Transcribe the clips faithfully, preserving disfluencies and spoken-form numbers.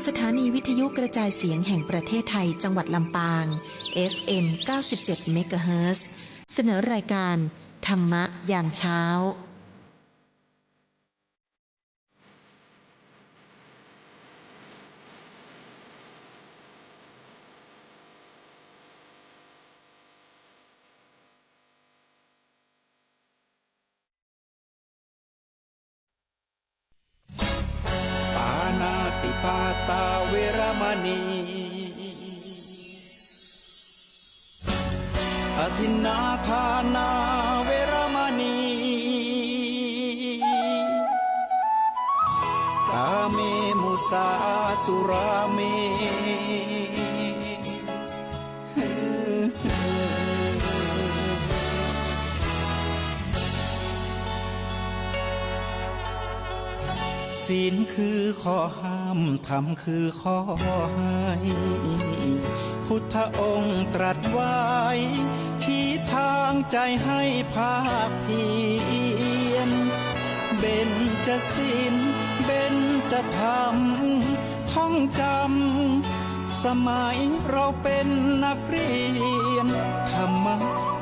สถานีวิทยุกระจายเสียงแห่งประเทศไทย จังหวัดลำปาง เอฟเอ็ม เก้าสิบเจ็ด เมกะเฮิรตซ์ เสนอรายการธรรมะยามเช้า ปาณาติปาตาเวระมะณี อทินนาทานาเวระมะณี กาเมมุสาสุราเม ศีลคือข้อห้าม ธรรมคือข้อให้ พุทธองค์ตรัสไว้ ชี้ทางใจให้ภาคเพียร เบญจศีล เบญจธรรม ท่องจำ สมัยเราเป็นนักเรียน ธรรมะ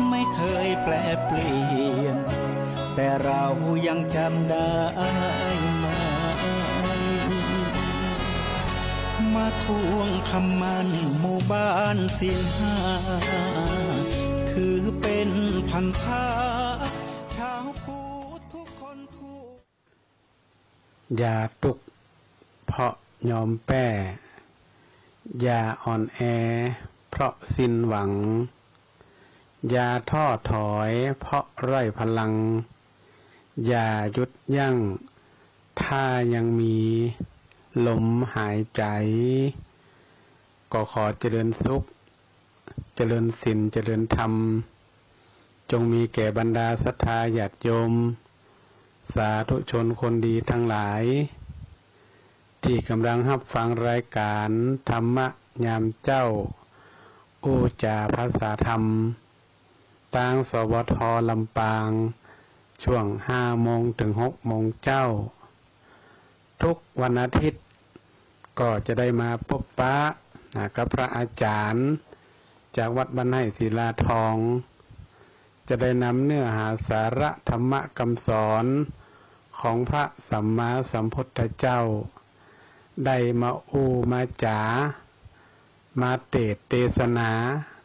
ไม่เคยแปรเปลี่ยน แต่เรายังจำได้ไหม มาทวงคำมั่นหมู่บ้านศีลห้า ถือเป็นพันธะ ชาวพุทธทุกคนควร อย่าตุ๊กข์เพราะยอมแป้ อย่าอ่อนแอเพราะสิ้นหวัง อย่าท้อถอยเพราะไร้พลัง อย่าหยุดยั้งถ้ายังมีลมหายใจ ก็ขอเจริญสุข เจริญศีล เจริญธรรม จงมีแก่บรรดาศรัทธาญาติโยม สาธุชนคนดีทั้งหลาย ตี้ก่ำลังฮับฟังรายก๋านธรรมะยามเจ๊า อู้จ๋าภาษาธรรม ตาง สวท ลำปาง ช่วงห้าโมงเถิงหกโมงเจ๊า ทุกวันอาทิตย์ ก็จะได้มาปบปะ นะ กับพระอาจ๋ารย์ จากวัดบ้านไฮ่ศิลาทอง จะได้นำเนื้อหาสาระธรรมะกำสอนของพระสัมมาสัมพุทธเจ้า ได้มาอู้มาจ๋า มาเตสน์เตสนา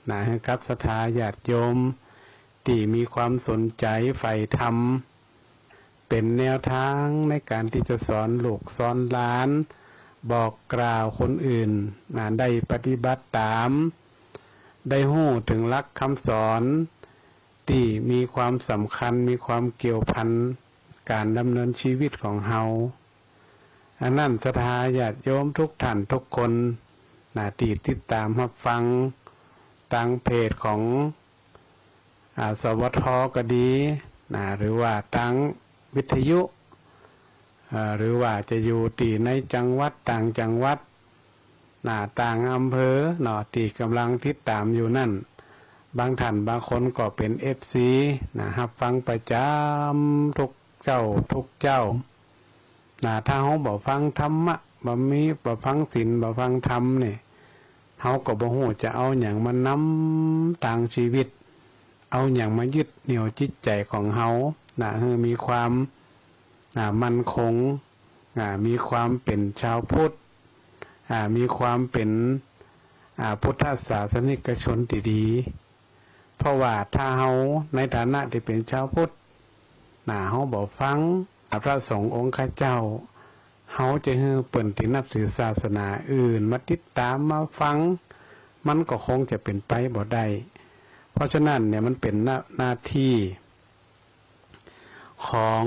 นะ หื้อกับศรัทธาญาติโยม ตี้มีความสนใจ๋ใฝ่ธรรม เป๋นแนวตางในก๋านตี้จะสอนลูกสอนหลาน บอกกล่าวคนอื่น นะ ได้ปฏิบัติต๋าม ได้ฮู้เถิงหลักกำสอน ตี้มีความสำคัญ มีความเกี่ยวพันก๋านดำเนินชีวิตของเฮา อันนั้นศรัทธาญาติโยมทุกท่านทุกคน นะ ตี้ติดต๋ามฮับฟังตางเพจของ อ่า สวท ก็ดี นะ หรือว่าตางวิทยุ อ่า หรือว่าจะอยู่ตี้ในจังหวัด ต่างจังหวัด นะ ต่างอำเภอเนาะ ตี้ก่ำลังติดต๋ามอยู่นั้น บางท่านบางคนก็เป๋น เอฟซี นะ ฮับฟังประจ๋ำทุกเจ๊าทุกเจ๊า นะ ถ้าเฮาบ่ฟังธรรมะ บ่มี บ่ฟังศีล บ่ฟังธรรมเนี่ย เฮาก็บ่ฮู้จะเอาหยังมานำตางชีวิต เอาหยังมายึดเหนี่ยวจิตใจ๋ของเฮา นะ หื้อมีความ อ่า มั่นคง อ่า มีความเป๋นชาวพุทธ อ่า มีความเป๋น อ่า พุทธศาสนิกชนตี้ดี เพราะว่าถ้าเฮาในฐานะตี้เป๋นชาวพุทธ นะ เฮาบ่ฟังพระสงฆ์องค์ข้าเจ้า เฮาจะหื้อเปิ้นตี้นับถือศาสนาอื่นมาติดต๋ามมาฟัง มันก็คงจะเป๋นไปบ่ได้ เพราะฉะนั้นเนี่ยมันเป๋นหน้า หน้าตี้ ของ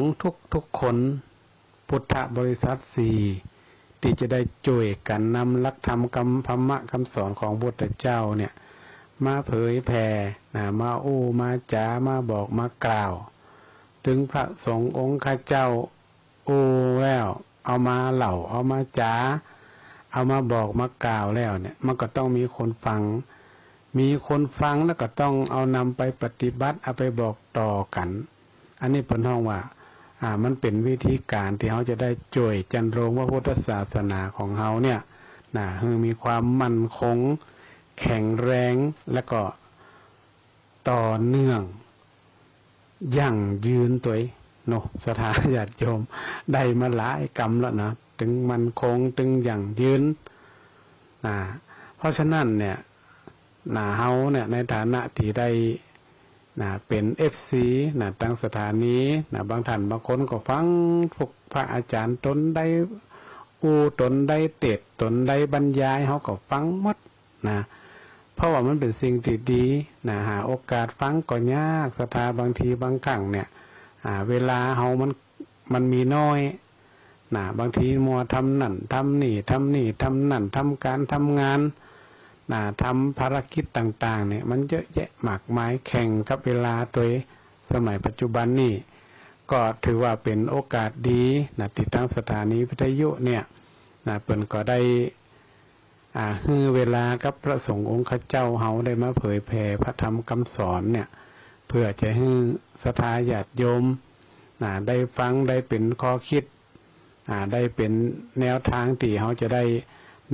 ทุกๆคน พุทธบริษัทสี่ ตี้จะได้จ้วยกั๋นนำหลักธรรมกำ ธรรมะกำสอนของพุทธเจ้าเนี่ย มาเผยแผ่ นะ มาอู้มาจ๋า มาบอกมากล่าว เถิงพระสงฆ์องค์ข้าเจ้า อู้แล้ว เอามาเล่า เอามาจ๋า เอามาบอกมากล่าวแล้วเนี่ย มันก็ต้องมีคนฟัง มีคนฟังแล้วก็ต้องเอานำไปปฏิบัติ เอาไปบอกต่อกั๋น อันนี้เปิ้นฮ้องว่า อ่า มันเป๋นวิธีก๋านตี้เฮาจะได้จ้วยจันโรงพระพุทธศาสนาของเฮาเนี่ย นะ หื้อมีความมั่นคง แข็งแรง แล้วก็ต่อเนื่อง ยั่งยืนตวยเนาะ ศรัทธาญาติโยม ได้มาหลายกำแล้วนะ ตึงมั่นคง ตึงยั่งยืน นะ เพราะฉะนั้นเนี่ย นะ เฮาเนี่ย ในฐานะตี้ได้ นะ เป๋น เอฟซี นะ ตางสถานี นะ บางท่านบางคนก็ฟังพวกพระอาจารย์ต๋นได้อู้ ต๋นได้เตสน์ ต๋นได้บรรยาย เฮาก็ฟังหมดนะ เพราะว่ามันเป๋นสิ่งตี้ดีนะ หาโอกาสฟังก็ยาก ศรัทธา บางทีบางครั้งเนี่ย อ่า เวลาเฮามัน มันมีน้อย นะ บางทีมัวทำนั่นทำนี่ ทำนี่ทำนั่น ทำก๋านทำงาน นะ ทำภารกิจต่างๆ เนี่ย มันเยอะแยะมากมาย แข่งกับเวลาตวย สมัยปัจจุบันนี่ ก็ถือว่าเป๋นโอกาสดีนะ ตี้ตางสถานีวิทยุเนี่ย นะ เปิ้นก็ได้ อ่า หื้อเวลากับพระสงฆ์องค์ข้าเจ้าเฮาได้มาเผยแผ่พระธรรมกำสอนเนี่ย เพื่อจะหื้อศรัทธาญาติโยม นะ ได้ฟัง ได้เป๋นข้อคิด อ่า ได้เป๋นแนวตางตี้เฮาจะได้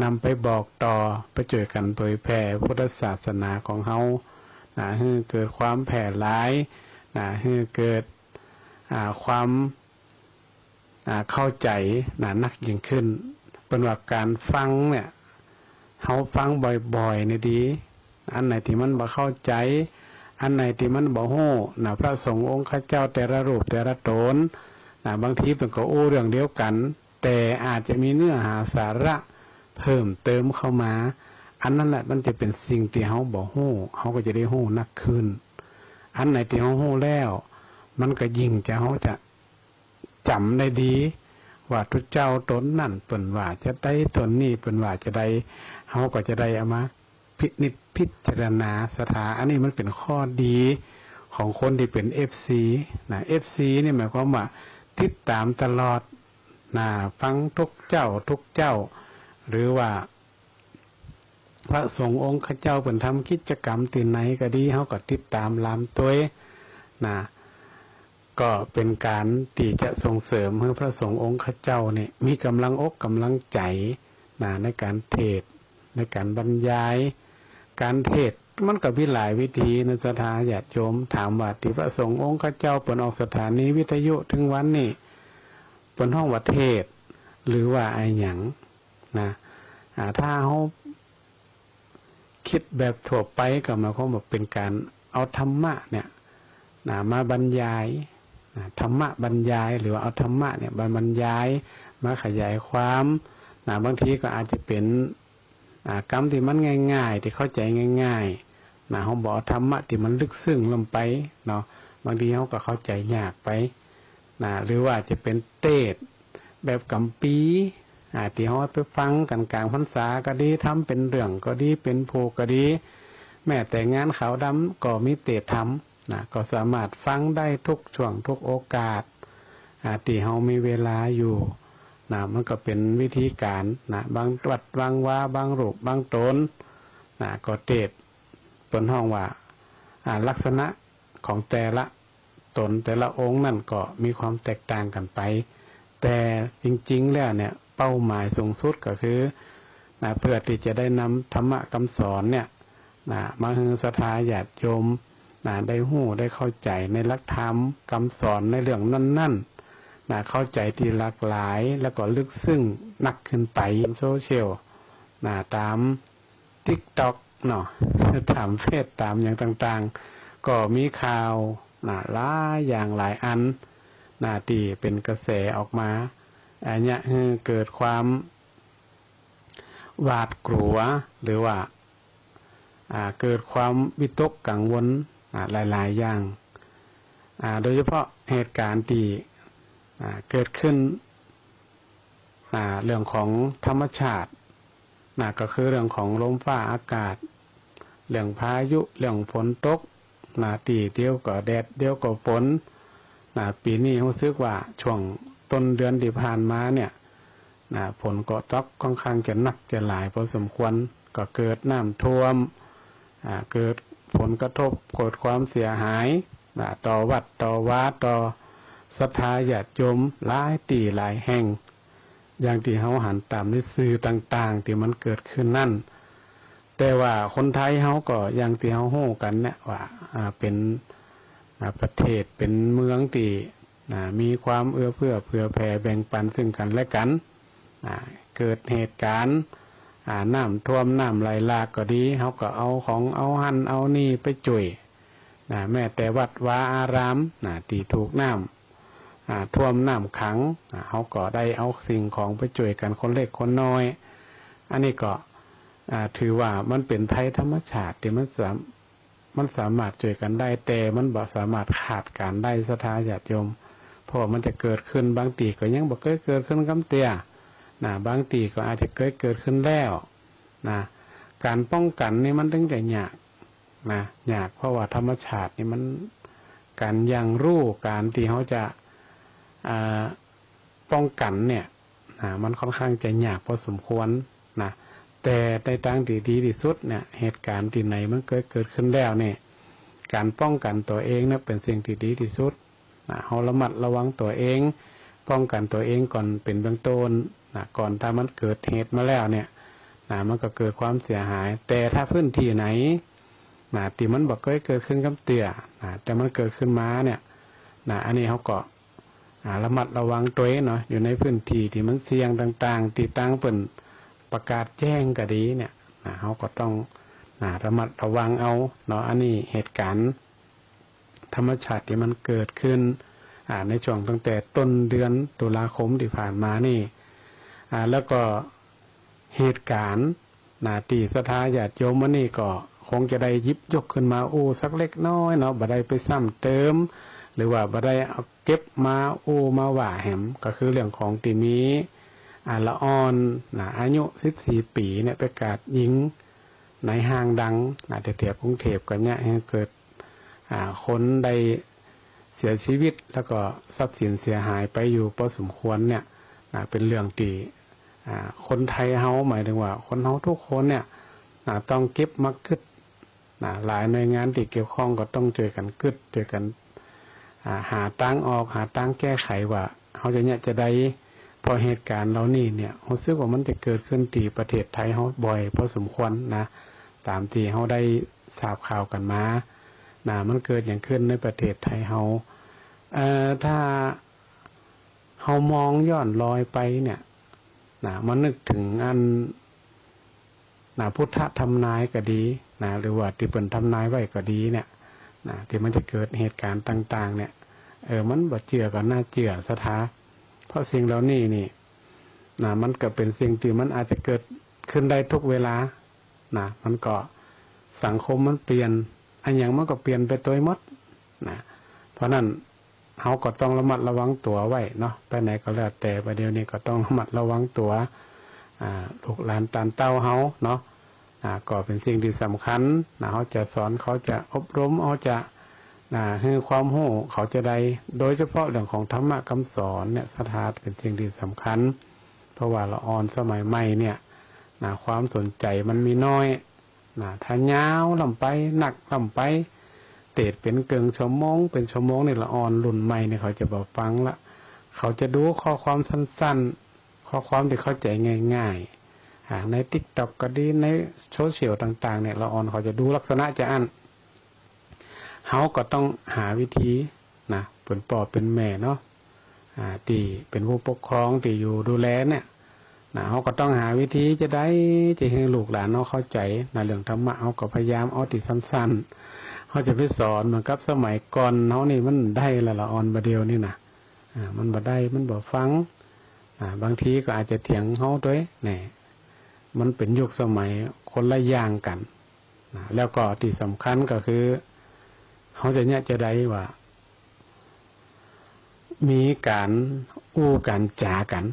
นำไปบอกต่อ ไปจ้วยกั๋นเผยแผ่พุทธศาสนาของเฮา นะ หื้อเกิดความแผ่หลาย นะ หื้อเกิด อ่า ความ อ่า เข้าใจ๋ นะ นักยิ่งขึ้น เปิ้นว่าก๋านฟังเนี่ย เฮาฟังบ่อยๆ เนี่ยดี อันไหนตี้มันบ่เข้าใจ๋ อันไหนตี้มันบ่ฮู้นะ พระสงฆ์องค์ข้าเจ้าแต่ละรูปแต่ละต๋นนะ บางทีเปิ้นก็อู้เรื่องเดียวกั๋น แต่อาจจะมีเนื้อหาสาระเพิ่มเติมเข้ามา อันนั้นแหละมันจะเป๋นสิ่งตี้เฮาบ่ฮู้ เฮาก็จะได้ฮู้นักขึ้น อันไหนตี้เฮาฮู้แล้ว มันก็ยิ่งจะ เฮาจะ จ๋ำได้ดี ว่าตุ๊เจ้าต๋นนั้นเปิ้นว่าจาใด ต๋นนี้เปิ้นว่าจาใด เฮาก็จะได้เอามาพินิจพิจารณา ศรัทธา อันนี้มันเป๋นข้อดีของคนตี้เป๋น เอฟซี นะ เอฟซี นี่หมายความว่าติดต๋ามตลอด นะ ฟังทุกเจ๊าทุกเจ๊า หรือว่า พระสงฆ์องค์ข้าเจ้าเปิ้นทำกิจกรรมตี้ไหนก็ดี เฮาก็ติดต๋ามลามตวย นะ ก็เป๋นก๋านตี้จะส่งเสริมหื้อพระสงฆ์องค์ข้าเจ้านี่มีก๋ำลังอกก๋ำลังใจ๋ นะ ในก๋านเทศน์ ในก๋านบรรยาย ก๋านเทศน์มันก็มีหลายวิธีนะ ศรัทธาญาติโยม ถามว่าตี้พระสงฆ์องค์ข้าเจ้าเปิ้นออกสถานีวิทยุเถิงวันนี้ เปิ้นฮ้องว่าเทศน์ หรือว่าอะหยัง นะ อ่า ถ้าเฮา กึ๊ดแบบทั่วไปก็หมายความว่าเป๋นก๋านเอาธรรมะเนี่ย นะ มาบรรยาย นะ ธรรมะบรรยาย หรือว่าเอาธรรมะเนี่ยมาบรรยาย มาขยายความ นะ บางทีก็อาจจะเป๋น อ่า กำตี้มันง่ายๆ ตี้เข้าใจ๋ง่ายๆ นะ เฮาบ่เอาธรรมะตี้มันลึกซึ้งลงไปเนาะ บางทีเฮาก็เข้าใจ๋ยากไป นะ หรือว่าจะเป๋นเตสน์แบบกัมภีร์ อ่า ตี้เฮาไปฟังกั๋นก๋างพรรษาก็ดี ทำเป๋นเรื่องก็ดี เป๋นผูกก็ดี แม้แต่งานขาวดำก็มีเตสน์ธรรม นะ ก็สามารถฟังได้ทุกช่วงทุกโอกาส อ่า ตี้เฮามีเวลาอยู่ นะ มันก็เป๋นวิธีก๋าน นะ บางวัดบางวา บางรูปบางต๋น นะ ก็เตสน์ เปิ้นฮ้องว่า อ่า ลักษณะของแต่ละต๋นแต่ละองค์นั้นก็มีความแตกต่างกั๋นไป แต่จริงๆ แล้วเนี่ย เป้าหมายสูงสุดก็คือ นะ เพื่อตี้จะได้นำธรรมะกำสอนเนี่ย นะ มาหื้อศรัทธาญาติโยม นะ ได้ฮู้ได้เข้าใจ๋ในหลักธรรมกำสอนในเรื่องนั้นๆ นะ เข้าใจ๋ตี้หลากหลาย แล้วก็ลึกซึ้งนักขึ้นไป โซเชียล นะ ต๋าม ติ๊กต็อก เนาะ ต๋ามเฟซ ต๋ามหยังต่างๆ ก็มีข่าว นะ หลายอย่างหลายอัน นะ ตี้เป๋นกระแสออกมา อันเนี้ย หื้อเกิดความหวาดกลัว หรือว่า อ่า เกิดความวิตกกังวล อ่า หลายๆ อย่าง อ่า โดยเฉพาะเหตุก๋ารณ์ตี้ อ่า เกิดขึ้น อ่า เรื่องของธรรมชาติ นะ ก็คือเรื่องของลมฟ้าอากาศ เรื่องพายุ เรื่องฝนตก นะ ตี้เดี๋ยวก็แดด เดี๋ยวก็ฝน นะ ปี๋นี้ฮู้สึกว่าช่วงต้นเดือนตี้ผ่านมาเนี่ย นะ ฝนก็ตกค่อนข้างจะหนักจะหลายพอสมควร ก็เกิดน้ำท่วม อ่า เกิดผลกระทบ เกิดความเสียหาย นะ ต่อวัดต่อวา ต่อศรัทธาญาติโยมหลายตี้หลายแห่ง อย่างตี้เฮาหันต๋ามในสื่อต่างๆ ตี้มันเกิดขึ้นนั้น แต่ว่าคนไทยเฮาก็อย่างตี้เฮาฮู้กั๋นเนี่ยว่า อ่า เป๋น อ่า ประเทศ เป๋นเมืองตี้ อ่า มีความเอื้อเฟื้อเผื่อแผ่แบ่งปั๋นซึ่งกั๋นและกั๋น อ่า เกิดเหตุก๋ารณ์ อ่า น้ำท่วมน้ำไหลหลากก็ดี เฮาก็เอาของเอาหั้นเอานี่ไปจ้วย นะ แม้แต่วัดวาอาราม นะ ตี้ถูกน้ำ อ่า ท่วมน้ำขัง อ่า เฮาก็ได้เอาสิ่งของไปจ้วยกั๋นคนเล็กคนน้อย อันนี้ก็ อ่า ถือว่ามันเป๋นภัยธรรมชาติตี้มันสาม- มันสามารถจ้วยกั๋นได้ แต่มันบ่สามารถคาดก๋านได้ศรัทธาญาติโยม เพราะว่ามันจะเกิดขึ้น บางตี้ก็ยังบ่เกยเกิดขึ้นกำเตื้อ นะ บางตี้ก็อาจจะเกยเกิดขึ้นแล้ว นะ ก๋านป้องกั๋นนี่มันเถิงจะยาก นะ ยาก เพราะว่าธรรมชาตินี่มัน ก๋านหยั่งรู้ ก๋านตี้เฮาจะ อ่า ป้องกั๋นเนี่ย นะ มันค่อนข้างจะยากพอสมควร นะ แต่ในตางตี้ดีตี้สุดเนี่ย เหตุก๋ารณ์ตี้ไหนมันเกยเกิดขึ้นแล้วเนี่ย ก๋านป้องกั๋นตั๋วเองเนี่ยเป๋นสิ่งตี้ดีตี้สุด นะ เฮาระมัดระวังตั๋วเอง ป้องกั๋นตั๋วเองก่อนเป๋นเบื้องต้น นะ ก่อนถ้ามันเกิดเหตุมาแล้วเนี่ย นะ มันก็เกิดความเสียหาย แต่ถ้าพื้นตี้ไหน นะ ตี้มันบ่เกยเกิดขึ้นกำเตื้อ นะ แต่มันเกิดขึ้นมาเนี่ย นะ อันนี้เฮาก็ อ่า ระมัดระวังตั๋วเนาะ อยู่ในพื้นตี้ตี้มันเสี่ยงต่างๆ ตี้ตางเปิ้นประกาศแจ้งก็ดีเนี่ย นะ เฮาก็ต้อง นะ ระมัดระวังเอาเนาะ อันนี้เหตุก๋ารณ์ ธรรมชาติตี้มันเกิดขึ้น อ่า ในช่วงตั้งแต่ต้นเดือนตุลาคมตี้ผ่านมานี่ อ่า แล้วก็เหตุก๋ารณ์ นะ ตี้ศรัทธาญาติโยมวันนี้ก็คงจะได้หยิบยกขึ้นมาอู้สักเล็กน้อยเนาะ บ่ได้ไปซ้ำเติม หรือว่าบ่ได้เอาเก็บมาอู้มาว่าแหม ก็คือเรื่องของตี้มี อ่า ละอ่อน นะ อายุสิบสี่ปี๋เนี่ย ไปกราดยิงในห้างดัง นะ แถวๆ กรุงเทพฯ ก็เยียะหื้อเกิด อ่า คนได้เสียชีวิต แล้วก็ทรัพย์สินเสียหายไปอยู่พอสมควรเนี่ย นะ เป๋นเรื่องตี้ อ่า คนไทยเฮา หมายถึงว่าคนเฮาทุกคนเนี่ย นะ ต้องเก็บมากึ๊ด นะ หลายหน่วยงานตี้เกี่ยวข้องก็ต้องจ้วยกั๋นกึ๊ด จ้วยกั๋น อ่า หาตางออก หาตางแก้ไขว่าเฮาจะเยียะจาใด เพราะเหตุก๋ารณ์เหล่านี้เนี่ย ฮู้สึกว่ามันจะเกิดขึ้นตี้ประเทศไทยเฮาบ่อยพอสมควรนะ ต๋ามตี้เฮาได้ทราบข่าวกั๋นมา นะ มันเกิดหยังขึ้นในประเทศไทยเฮา เอ่อ ถ้าเฮามองย้อนรอยไปเนี่ย นะ มานึกเถิงอัน นะ พุทธทำนายก็ดี นะ หรือว่าตี้เปิ้นทำนายไว้ก็ดีเนี่ย นะ ตี้มันจะเกิดเหตุก๋ารณ์ต่างๆ เนี่ย เออ มันบ่เจื้อก็น่าเจื้อศรัทธา เพราะสิ่งเหล่านี้นี่ นะ มันก็เป๋นสิ่งตี้มันอาจจะเกิดขึ้นได้ทุกเวลา นะ มันก็ สังคมมันเปลี่ยน อะหยังมันก็เปลี่ยนไปตวยหมด นะ เพราะนั้น เฮาก็ต้องระมัดระวังตั๋วไว้เนาะ ไปไหนก็แล้วแต่ บ่าเดี่ยวนี้ก็ต้องระมัดระวังตั๋ว อ่า ลูกหลานต้านเต้าเฮาเนาะ อ่า ก็เป๋นสิ่งตี้สำคัญนะ เฮาจะสอนเขา จะอบรม เฮาจะ อ่า หื้อความฮู้เขาจาใด โดยเฉพาะเรื่องของธรรมะกำสอนเนี่ย ศรัทธาเป๋นสิ่งตี้สำคัญ เพราะว่าละอ่อนสมัยใหม่เนี่ย นะ ความสนใจ๋มันมีน้อย นะ ถ้ายาวล้ำไป นักล้ำไป เตศน์เป๋นเกิ่งชั่วโมง เป๋นชั่วโมงนี่ ละอ่อนรุ่นใหม่นี่เขาจะบ่ฟังละ เขาจะดูข้อความสั้นๆ ข้อความตี้เข้าใจ๋ง่ายๆ อ่า ในติ๊กต็อกก็ดี ในโซเชียลต่างๆ เนี่ย ละอ่อนเขาจะดูลักษณะจาอั้น เฮาก็ต้องหาวิธีนะ เป๋นป้อเป๋นแม่เนาะ อ่า ตี้เป๋นผู้ปกครองตี้อยู่ดูแลเนี่ย นะ เฮาก็ต้องหาวิธีจาใด จะหื้อลูกหลานเฮาเข้าใจ๋ นะ เรื่องธรรมะ เฮาก็พยายามเอาตี้สั้นๆ เฮาจะไปสอนเหมือนกับสมัยก่อนเฮานี่มันได้ละ ละอ่อนบ่าเดี่ยวนี้นะ อ่า มันบ่ได้ มันบ่ฟัง อ่า บางทีก็อาจจะเถียงเฮาตวย แน่ มันเป๋นยุคสมัยคนละอย่างกั๋น นะ แล้วก็ตี้สำคัญก็คือ เฮาจะเยียะจาใดว่า มีก๋านอู้ก๋านจ๋ากั๋น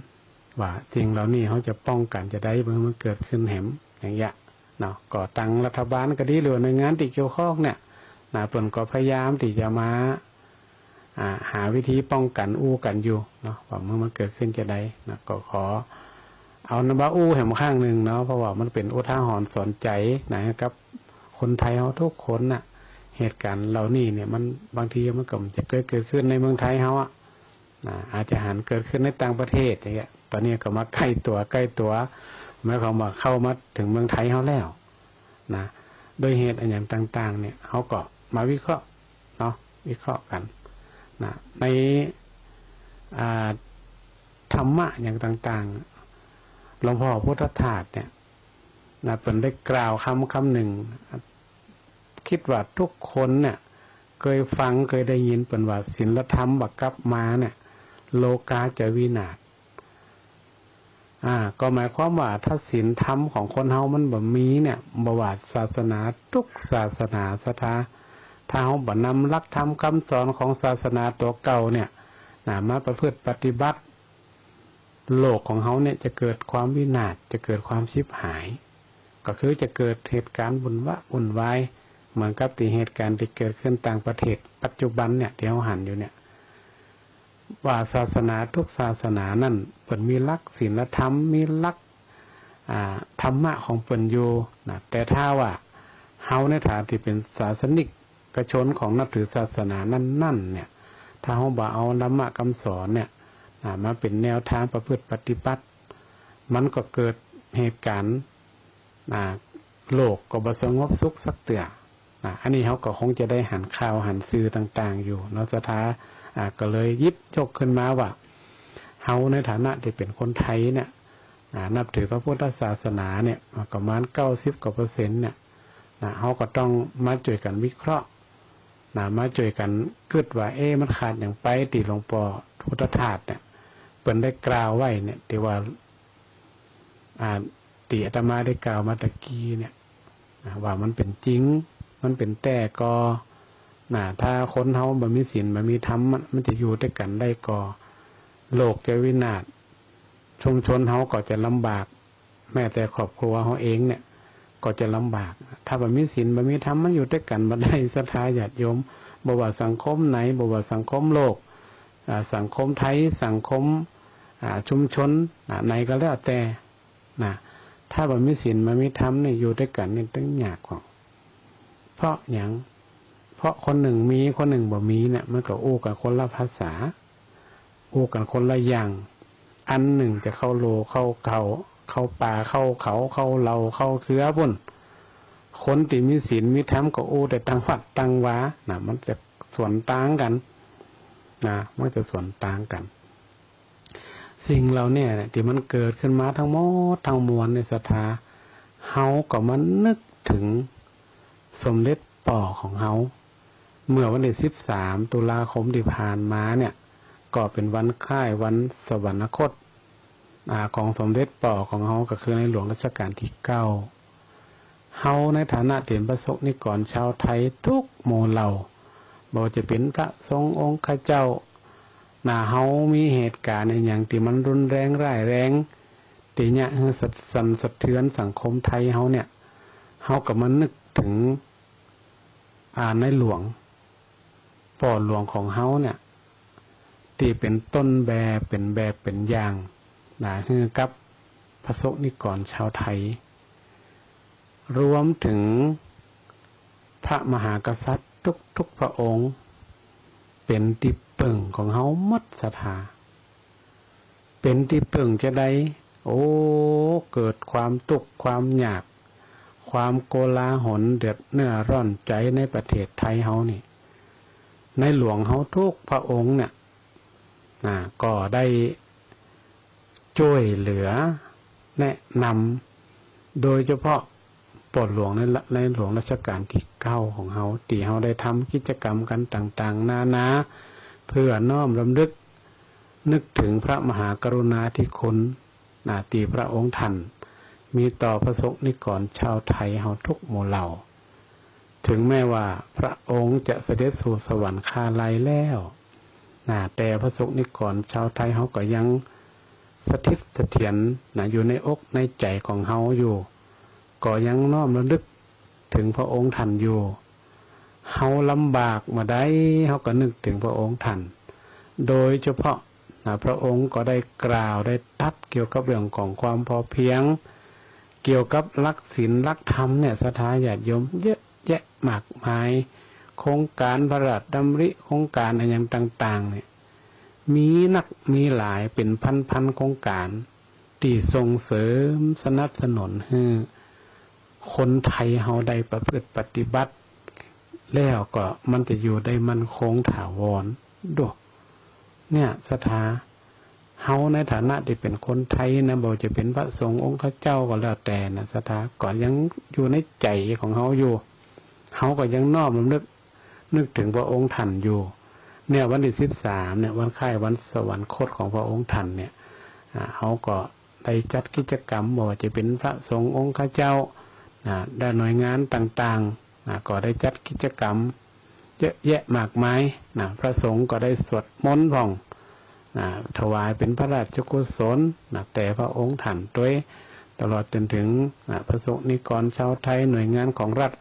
ว่าสิ่งเหล่านี้เฮาจะป้องกั๋นจาใด บ่หื้อมันเกิดขึ้นแหม อย่างเยียะเนาะ ก็ตางรัฐบาลก็ดี หรือว่าหน่วยงานตี้เกี่ยวข้องเนี่ย นะ เปิ้นก็พยายามตี้จะมา อ่า หาวิธีป้องกั๋น อู้กั๋นอยู่เนาะ ว่าบ่หื้อมันเกิดขึ้นจาใด นะ ก็ขอเอานำมาอู้แหมครั้งนึ่งเนาะ เพราะว่ามันเป๋นอุทาหรณ์สอนใจ๋นะ กับคนไทยเฮาทุกคนน่ะ เหตุก๋ารณ์เหล่านี้เนี่ย มัน บางทีมันก็จะเกิด เกิดขึ้นในเมืองไทยเฮาอะ นะ อาจจะหันเกิดขึ้นในต่างประเทศอย่างเงี้ย ต๋อนนี้ก็มาใก้ตั๋ว ใก้ตั๋ว หมายความว่าเข้ามาเถิงเมืองไทยเฮาแล้วนะ โดยเหตุอะหยังต่างๆ เนี่ย เฮาก็มาวิเคราะห์เนาะ วิเคราะห์กั๋นนะ ใน อ่า ธรรมะอะหยังต่างๆ หลวงพ่อพุทธทาสเนี่ยนะ เปิ้นได้กล่าวกำกำนึ่ง กึ๊ดว่ากู้คนเนี่ย เกยฟัง เกยได้ยินเปิ้นว่า ศีลธรรมบ่กลับมาเนี่ย โลกาจะวินาศ อ่า ก็หมายความว่าถ้าศีลธรรมของคนเฮามันบ่มีเนี่ย บ่ว่าศาสนากู้ศาสนาศรัทธา ถ้าเฮาบ่นำหลักธรรมกำสอนของศาสนาตั๋วเก่าเนี่ยนะ มาประพฤติปฏิบัติ โลกของเฮาเนี่ยจะเกิดความวินาศ จะเกิดความฉิบหาย ก็คือจะเกิดเหตุก๋ารณ์วุ่นวะ วุ่นวาย เหมือนกับตี้เหตุก๋ารณ์ตี้เกิดขึ้นต่างประเทศปัจจุบันเนี่ย ตี้เฮาหันอยู่เนี่ย ว่าศาสนากู้ศาสนานั้น เปิ้นมีหลักศีลธรรม มีหลัก อ่า ธรรมะของเปิ้นอยู่นะ แต่ถ้าว่าเฮาในฐานะตี้เป๋นศาสนิกชนของนับถือศาสนานั้นๆ เนี่ย ถ้าเฮาบ่เอาธรรมะกำสอนเนี่ย อ่า มาเป๋นแนวตางประพฤติปฏิบัติ มันก็เกิดเหตุก๋ารณ์ อ่า โลกก็บ่สงบสุขสักเตื้อ อ่า อันนี้เฮาก็คงจะได้หันข่าวหันสื่อต่างๆ อยู่เนาะศรัทธา อ่า ก็เลยหยิบยกขึ้นมาว่า เฮาในฐานะตี้เป๋นคนไทยเนี่ย อ่า นับถือพระพุทธศาสนาเนี่ย อ่า ประมาณเก้าสิบกว่าเปอร์เซ็นต์เนี่ย นะ เฮาก็ต้องมาจ้วยกั๋นวิเคราะห์ นะ มาจ้วยกั๋นกึ๊ดว่า เอ๊ะ มันขาดหยังไป ตี้หลวงพ่อพุทธทาสเนี่ย เปิ้นได้กล่าวไว้เนี่ย ตี้ว่า อ่า ตี้อาตมาได้กล่าวมาตะกี้เนี่ย นะ ว่ามันเป๋นจริง มันเป๋นแต๊ก่อ นะ ถ้าคนเฮาบ่มีศีล บ่มีธรรม มัน มันจะอยู่ตวยกั๋นได้ก่อ โลกจะวินาศ ชุมชนเฮาก็จะลำบาก แม้แต่ครอบครัวเฮาเองเนี่ย ก็จะลำบาก ถ้าบ่มีศีล บ่มีธรรม มันอยู่ตวยกั๋นบ่ได้ ศรัทธาญาติโยม บ่ว่าสังคมไหน บ่ว่าสังคมโลก อ่า สังคมไทย สังคม อ่า ชุมชน อ่า ไหนก็แล้วแต่ นะ ถ้าบ่มีศีล บ่มีธรรมเนี่ย อยู่ตวยกั๋นเนี่ย ตึงยากกว่า เพราะหยัง เพราะคนนึ่งมี คนนึ่งบ่มีเนี่ย มันก็อู้กั๋นคนละภาษา อู้กั๋นคนละอย่าง อันนึ่งจะเข้าโลเข้าเขา เข้าป่าเข้าเขา เข้าเหล่าเข้าเครือปู้น คนตี้มีศีลมีธรรมก็อู้แต่ตางวัดตางวา นะ มันจะสวนตางกั๋น นะ มันจะสวนตางกั๋น สิ่งเหล่านี้เนี่ย ตี้มันเกิดขึ้นมาตังหมดตังมวลเนี่ย ศรัทธา เฮาก็มานึกเถิงสมเด็จป้อของเฮา เมื่อวันตี้สิบสามตุลาคมตี้ผ่านมาเนี่ย ก็เป๋นวันคล้ายวันสวรรคต อ่า ของสมเด็จป้อของเฮา ก็คือในหลวงรัชกาลตี้เก้า เฮาในฐานะตี้เป๋นพระสงฆ์นิกรชาวไทยกู้หมู่เหล่า บ่ว่าจะเป๋นพระสงฆ์องค์ข้าเจ้า นะ เฮามีเหตุก๋ารณ์อะหยังตี้มันรุนแรงร้ายแรง ตี้เยียะหื้อสั่นสะเทือนสังคมไทยเฮาเนี่ย เฮาก็มานึกเถิง อ่า ในหลวง ป้อหลวงของเฮาเนี่ย ตี้เป๋นต้นแบบ เป๋นแบบ เป๋นอย่าง นะ หื้อกับพระสงฆ์นิกรชาวไทย รวมเถิงพระมหากษัตริย์กู้ๆ พระองค์ เป๋นตี้เปิ่งของเฮาหมด ศรัทธา เป๋นตี้เปิ่งจาใด โอ้ เกิดความกู้ความยาก ความโกลาหลเดือดเนื้อร้อนใจ๋ในประเทศไทยเฮานี่ ในหลวงเฮากู้พระองค์เนี่ย นะ ก็ได้จ้วยเหลือแนะนำ โดยเฉพาะป้อหลวงในละ ในหลวงรัชกาลตี้เก้าของเฮา ตี้เฮาได้ทำกิจกรรมกั๋นต่างๆ นานา เพื่อน้อมรำลึกนึกเถิงพระมหากรุณาธิคุณ นะ ตี้พระองค์ท่านมีต่อพระสงฆ์นิกรชาวไทยเฮากู้หมู่เหล่า เถิงแม้ว่าพระองค์จะเสด็จสู่สวรรคาลัยแล้ว นะ แต่พระสงฆ์นิกรชาวไทยเฮาก็ยังสถิตเสถียร นะ อยู่ในอกในใจ๋ของเฮาอยู่ ก็ยังน้อมรำลึกเถิงพระองค์ท่านอยู่ เฮาลำบากเมื่อใด เฮาก็นึกเถิงพระองค์ท่าน โดยเฉพาะ นะ พระองค์ก็ได้กล่าวได้ตรัสเกี่ยวกับเรื่องของความพอเพียง เกี่ยวกับหลักศีลหลักธรรมเนี่ย ศรัทธาญาติโยม เยอะแยะมากมาย โครงก๋านพระราชดำริ โครงก๋านอะหยังต่างๆ เนี่ย มีนักมีหลาย เป๋นพันๆ โครงก๋าน ตี้ส่งเสริมสนับสนุนหื้อคนไทยเฮาได้ประพฤติปฏิบัติ แล้วก็มันจะอยู่ได้มั่นคงถาวร ดู เนี่ย ศรัทธา เฮาในฐานะตี้เป๋นคนไทยนะ บ่ว่าจะเป๋นพระสงฆ์องค์ข้าเจ้าก็แล้วแต่นะ ศรัทธา ก็ยังอยู่ในใจ๋ของเฮาอยู่ เฮาก็ยังน้อมรำลึก นึกเถิงพระองค์ท่านอยู่ เนี่ย วันตี้สิบสามเนี่ย วันคล้ายวันสวรรคตของพระองค์ท่านเนี่ย อ่า เฮาก็ได้จัดกิจกรรม บ่ว่าจะเป๋นพระสงฆ์องค์ข้าเจ้า อ่า และหน่วยงานต่างๆ อ่า ก็ได้จัดกิจกรรมเยอะแยะมากมาย นะ พระสงฆ์ก็ได้สวดมนต์พ่อง นะ ถวายเป๋นพระราชกุศล นะ แด่พระองค์ท่านตวย ตลอดจนเถิง นะ พระสงฆ์นิกรชาวไทย หน่วยงานของรัฐ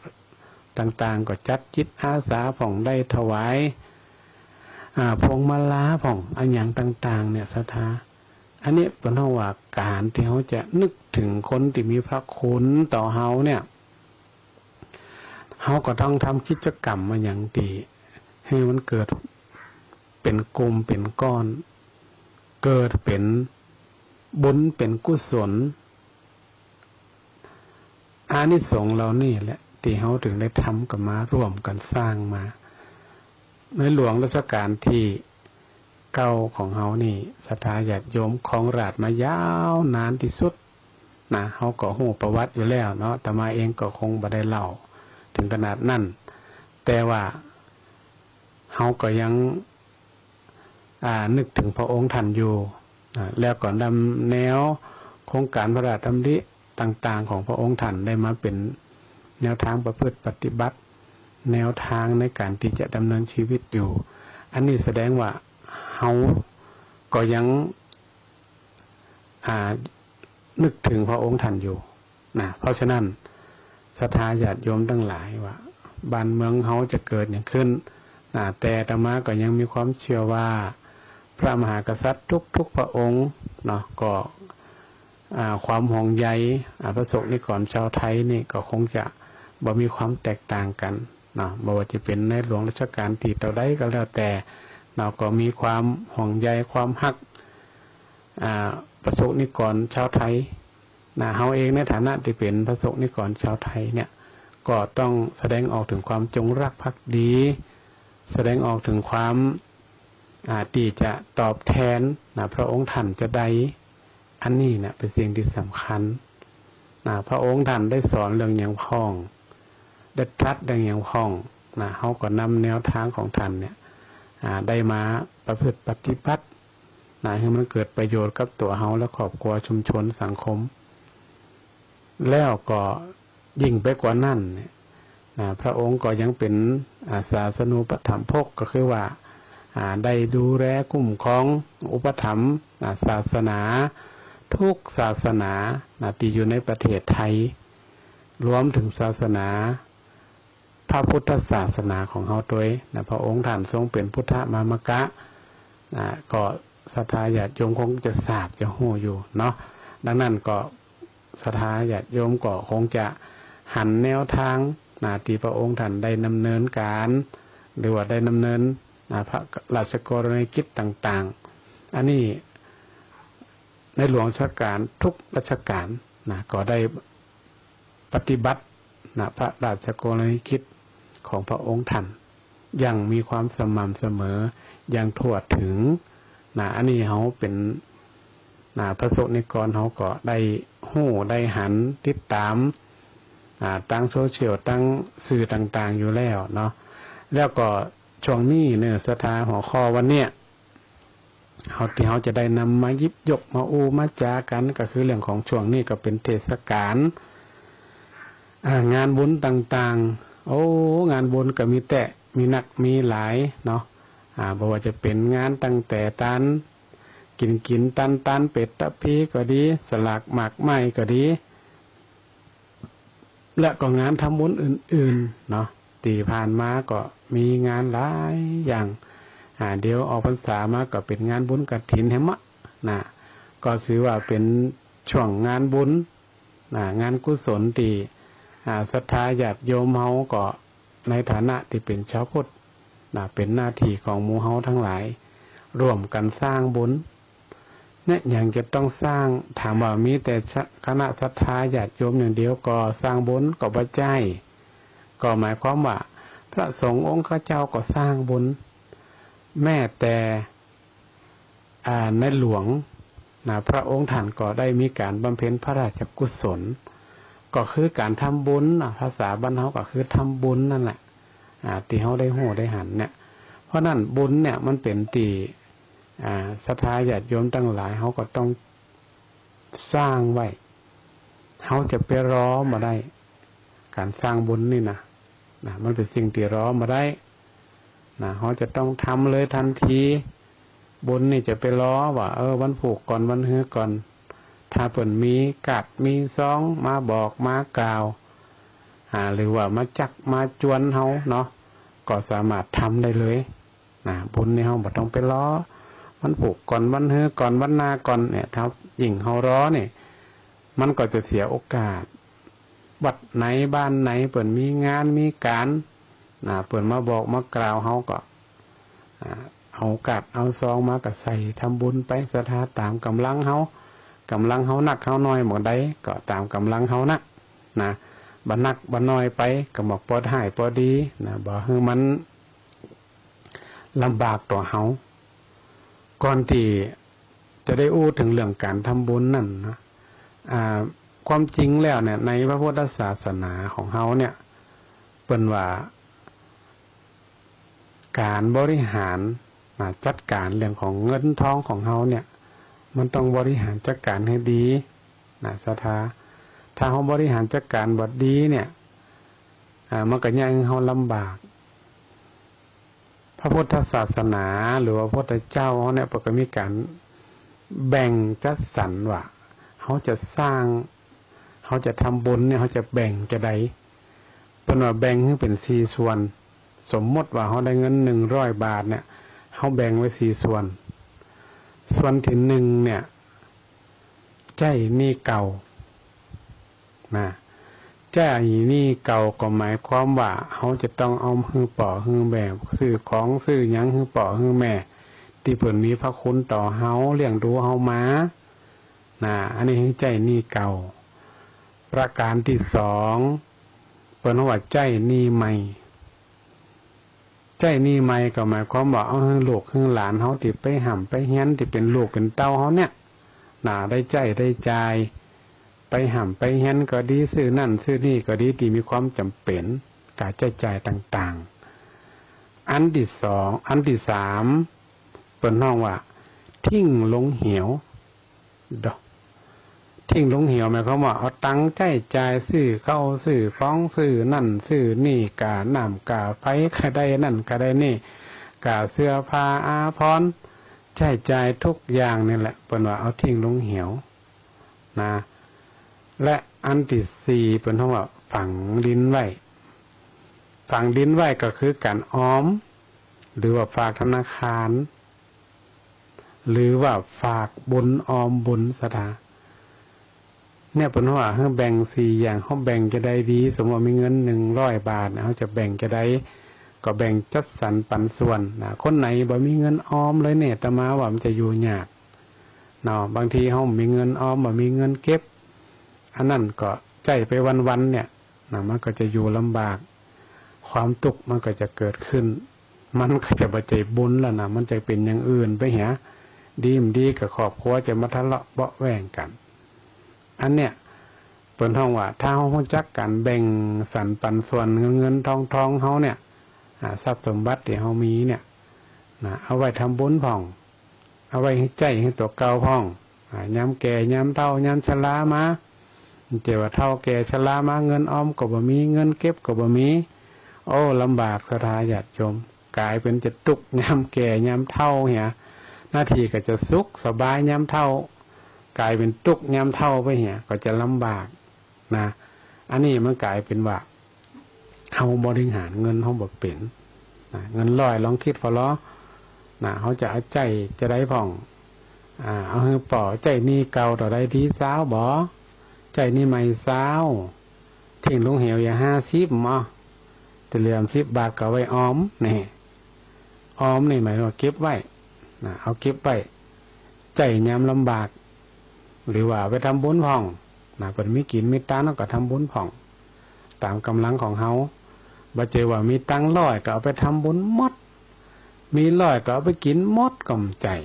ต่างๆ ก็จัดจิตอาสาพ่อง ได้ถวาย อ่า พวงมาลาพ่อง อะหยังต่างๆ เนี่ย ศรัทธา อันนี้เปิ้นฮ้องว่าก๋านตี้เฮาจะนึกเถิงคนตี้มีพระคุณต่อเฮาเนี่ย เฮาก็ต้องทำกิจกรรมอะหยังตี้หื้อมันเกิดเป๋นกลุ่มเป๋นก้อน เกิดเป๋นบุญเป๋นกุศล อานิสงส์เหล่านี้แหละ ตี้เฮาเถิงได้ทำกั๋นมา ร่วมกั๋นสร้างมา ในหลวงรัชกาลตี้เก้าของเฮานี่ ศรัทธาญาติโยมครองราชย์มายาวนานตี้สุด นะ เฮาก็ฮู้ประวัติอยู่แล้วเนาะ อาตมาเองก็คงบ่ได้เล่าเถิงขนาดนั้น แต่ว่าเฮาก็ยัง อ่า นึกเถิงพระองค์ท่านอยู่ อ่า แล้วก็นำแนวโครงก๋านพระราชดำริต่างๆ ของพระองค์ท่านได้มาเป๋นแนวทางประพฤติปฏิบัติ แนวทางในก๋านตี้จะดำเนินชีวิตอยู่ อันนี้แสดงว่าเฮาก็ยัง อ่า นึกเถิงพระองค์ท่านอยู่นะ เพราะฉะนั้นศรัทธาญาติโยมตังหลายว่าบ้านเมืองเฮาจะเกิดหยังขึ้นนะ แต่อาตมาก็ยังมีความเจื้อว่าพระมหากษัตริย์ทุกๆ พระองค์เนาะ ก็ อ่า ความห่วงใย อ่า พระสงฆ์นิกรชาวไทยนี่ก็คงจะบ่มีความแตกต่างกั๋นเนาะ บ่ว่าจะเป๋นในหลวงรัชกาลตี้เต้าใดก็แล้วแต่เนาะ ก็มีความห่วงใยความฮัก อ่า พระสงฆ์นิกรชาวไทยนะ เฮาเองในฐานะตี้เป๋นพระสงฆ์นิกรชาวไทยเนี่ย ก็ต้องแสดงออกเถิงความจงรักภักดี แสดงออกเถิงความ อ่า ตี้จะตอบแทนนะ พระองค์ท่านจาใด อันนี้นะเป๋นสิ่งตี้สำคัญนะ พระองค์ท่านได้สอนเรื่องหยังพ่อง ได้ตรัสเรื่องหยังพ่องนะ เฮาก็นำแนวทางของท่านเนี่ย อ่า ได้มาประพฤติปฏิบัตินะ หื้อมันเกิดประโยชน์กับตั๋วเฮาและครอบครัว ชุมชน สังคม แล้วก็ยิ่งไปกว่านั้นเนี่ยนะ พระองค์ก็ยังเป๋น อ่า ศาสนูปถัมภก ก็คือว่า อ่า ได้ดูแลคุ้มครองอุปถัมภ์ อ่า ศาสนา ทุกศาสนานะ ตี้อยู่ในประเทศไทย รวมเถิงศาสนาพระพุทธศาสนาของเฮาตวยนะ พระองค์ท่านทรงเป๋นพุทธมามกะนะ ก็ศรัทธาญาติโยมคงจะทราบจะฮู้อยู่เนาะ ดังนั้นก็ศรัทธาญาติโยมก็คงจะหันแนวทางนะ ตี้พระองค์ท่านได้ดำเนินก๋าน หรือว่าได้ดำเนินนะ พระราชกรณียกิจต่างๆ อันนี้ในหลวงรัชกาลทุกรัชกาลนะ ก็ได้ ปฏิบัตินะ พระราชกรณียกิจของพระองค์ท่าน อย่างมีความสม่ำเสมอ อย่างทั่วถึงนะ อันนี้เฮาเป๋นนะ พระสงฆ์นิกร เฮาก็ได้ฮู้ได้หันติดต๋าม อ่า ตางโซเชียล ตางสื่อต่างๆ อยู่แล้วเนาะ แล้วก็ช่วงนี้เนี่ย ศรัทธา หัวข้อวันเนี้ย เฮา ตี้เฮาจะได้นำมาหยิบยกมาอู้มาจ๋ากั๋น ก็คือเรื่องของช่วงนี้ก็เป๋นเทศกาล อ่า งานบุญต่างๆ โอ้ งานบุญก็มีแต๊ มีนักมีหลายเนาะ อ่า บ่ว่าจะเป๋นงานตั้งแต่ตานกิ๋นกิ๋นตานตาน เปตพีก็ดี สลากหมากไม้ก็ดี และก็งานทำบุญอื่นๆ เนาะ ตี้ผ่านมาก็มีงานหลายอย่าง อ่า เดี๋ยวออกพรรษามาก็เป๋นงานบุญกฐินแหมะนะ ก็ถือว่าเป๋นช่วงงานบุญนะ งานกุศลตี้ อ่า ศรัทธาญาติโยมเฮาก็ในฐานะตี้เป๋นชาวพุทธนะ เป๋นหน้าตี้ของหมู่เฮาตังหลาย ร่วมกั๋นสร้างบุญ เนี่ย หยังจะต้องสร้าง ถามว่ามีแต่คณะศรัทธาญาติโยมอย่างเดียวก็สร้างบุญก็บ่ใจ้ ก็หมายความว่าพระสงฆ์องค์ข้าเจ้าก็สร้างบุญ แม้แต่ อ่า ในหลวงนะ พระองค์ท่านก็ได้มีการบำเพ็ญพระราชกุศล ก็คือการทำบุญนะ ภาษาบ้านเฮาก็คือทำบุญนั่นแหละ อ่า ตี้เฮาได้ฮู้ได้หันเนี่ย เพราะนั้นบุญเนี่ยมันเป๋นตี้ อ่า ศรัทธาญาติโยมตังหลายเฮาก็ต้องสร้างไว้ เฮาจะไปรอบ่ได้ การสร้างบุญนี่นะ นะ มันเป๋นสิ่งตี้รอบ่ได้นะ เฮาจะต้องทำเลยทันที บุญนี่จะไปรอว่า เออ วันพูกก่อน วันฮือก่อน ถ้าเปิ้นมีกาดมีซองมาบอกมากล่าว อ่า หรือว่ามาจักมาจวนเฮาเนาะ ก็สามารถทำได้เลย นะ บุญนี่เฮาบ่ต้องไปรอ วันพูกก่อน วันฮือก่อน วันหน้าก่อนเนี่ย ถ้ายิ่งเฮารอเนี่ย มันก็จะเสียโอกาส วัดไหนบ้านไหนเปิ้นมีงานมีก๋าน นะ เปิ้นมาบอกมากล่าว เฮาก็ อ่า เอากาดเอาซองมาก็ใส่ทำบุญไป ศรัทธาต๋ามก๋ำลังเฮา ก๋ำลังเฮานักเฮาน้อยหม่องใดก็ต๋ามก๋ำลังเฮานะ นะ บ่นักบ่น้อยไป ก็หมอกปอดห้ายปอดีนะ บ่หื้อมัน ลำบากต่อเฮา ก่อนตี้จะได้อู้เถิงเรื่องก๋านทำบุญนั่นนะ อ่า ความจริงแล้วเนี่ย ในพระพุทธศาสนาของเฮาเนี่ย เปิ้นว่า ก๋านบริหารนะ จัดก๋านเรื่องของเงินทองของเฮาเนี่ย มันต้องบริหารจัดก๋านหื้อดีนะ ศรัทธา ถ้าเฮาบริหารจัดก๋านบ่ดีเนี่ย อ่า มันก็เยียะหื้อเฮาลำบาก พระพุทธศาสนาหรือว่าพระพุทธเจ้าเฮาเนี่ย เปิ้นก็มีก๋านแบ่งจัดสรรว่า เฮาจะสร้าง เฮาจะทำบุญเนี่ย เฮาจะแบ่งจาใด เปิ้นว่าแบ่งหื้อเป๋นสี่ส่วน สมมุติว่าเฮาได้เงินหนึ่งร้อยบาทเนี่ย เฮาแบ่งไว้สี่ส่วน ส่วนตี้หนึ่งเนี่ย ใจ๊หนี้เก่า นะ ใจ๊หนี้เก่าก็หมายความว่าเฮาจะต้องเอาหื้อป้อหื้อแม่ ซื้อของซื้อหยังหื้อป้อหื้อแม่ ตี้เปิ้นมีพระคุณต่อเฮา เลี้ยงดูเฮามา นะ อันนี้หื้อใจ๊หนี้เก่า ประก๋านตี้สอง เปิ้นว่าใจ๊หนี้ใหม่ ใจ๊หนี้ใหม่ก็หมายความว่าเอาหื้อลูกหื้อหลานเฮาตี้ไปฮ่ำไปเฮียน ตี้เป๋นลูกเป๋นเต้าเฮาเนี่ย นะ ได้ใจ๊ได้จ่าย ไปฮ่ำไปเฮียนก็ดี ซื้อนั่นซื้อนี่ก็ดี ตี้มีความจ๋ำเป๋น ก๋านใจ๊จ่ายต่างๆ อันตี้สอง อันตี้สาม เปิ้นฮ้องว่า ทิ้งลงเหว ดอก ทิ้งลงเหว หมายความว่าเอาตังค์ใจ๊จ่ายซื้อข้าวซื้อของซื้อนั่นซื้อนี่ ก่าน้ำก่าไฟ ก่าได้นั่นก่าได้นี่ ก่าเสื้อผ้าอาภรณ์ ใจ๊จ่ายทุกอย่างนี่แหละ เปิ้นว่าเอาทิ้งลงเหว นะ และอันตี้สี่ เปิ้นฮ้องว่าฝังดินไว้ ฝังดินไว้ก็คือก๋านออม หรือว่าฝากธนาคาร หรือว่าฝากบุญออมบุญ ศรัทธา เนี่ย เปิ้นว่าหื้อแบ่งสี่อย่าง เฮาแบ่งจาใดดี สมมุติว่ามีเงินหนึ่งร้อยบาทเนี่ย เฮาจะแบ่งจาใด ก็แบ่งจัดสรรปันส่วนนะ คนไหนบ่มีเงินออมเลยเนี่ย อาตมาว่ามันจะอยู่ยากเนาะ บางทีเฮาบ่มีเงินออม บ่มีเงินเก็บ อันนั้นก็ใจ๊ไปวันๆ เนี่ย นะ มันก็จะอยู่ลำบาก ความตุ๊กข์มันก็จะเกิดขึ้น มันก็จะบ่ใจ้บุญแล้วนะ มันจะเป๋นอย่างอื่นไปเหีย ดีบ่ดีก็ครอบครัวจะมาทะเลาะเบาะแว้งกั๋น อันเนี่ย เปิ้นฮ้องว่า ถ้าเฮาฮู้จักก๋านแบ่งสรรปันส่วนเงินเงินทองทองเฮาเนี่ย อ่า ทรัพย์สมบัติตี้เฮามีเนี่ย นะ เอาไว้ทำบุญพ่อง เอาไว้หื้อใจ๊หื้อตั๋วเก่าพ่อง อ่า ยามแก่ ยามเฒ่า ยามชรามา เจ้าว่าเฒ่าแก่ชรามา เงินออมก็บ่มี เงินเก็บก็บ่มี โอ้ ลำบาก ศรัทธาญาติโยม ก๋ายเป๋นจะตุ๊กข์ยามแก่ยามเฒ่าเหีย หน้าตี้ก็จะสุขสบายยามเฒ่า ก๋ายเป๋นตุ๊กข์ยามเฒ่าไปเหีย ก็จะลำบาก นะ อันนี้มันก๋ายเป๋นว่า เฮาบริหารเงินเฮาบ่เป๋น นะ เงินร้อย ลองกึ๊ดผ่อลอ นะ เฮาจะเอาใจ๊จาใดพ่อง อ่า เอาหื้อป้อใจ๊หนี้เก่าเต้าใดดี ซาวบ่ ใจ๊หนี้ใหม่ซาว ทิ้งลงเหวอย่าห้าสิบ บ่ ตี้เหลือสิบบาทก็เอาไว้ออม นี่ ออมนี่หมายว่าเก็บไว้ นะ เอาเก็บไว้ ใจ๊ยามลำบาก หรือว่าเอาไปทำบุญพ่อง นะ เปิ้นมีกิ๋นมีตาน เฮาก็ทำบุญพ่อง ต๋ามก๋ำลังของเฮา บ่ใจ้ว่ามีตังค์ร้อยก็เอาไปทำบุญหมด มีร้อยก็เอาไปกิ๋นหมดก็บ่ใจ้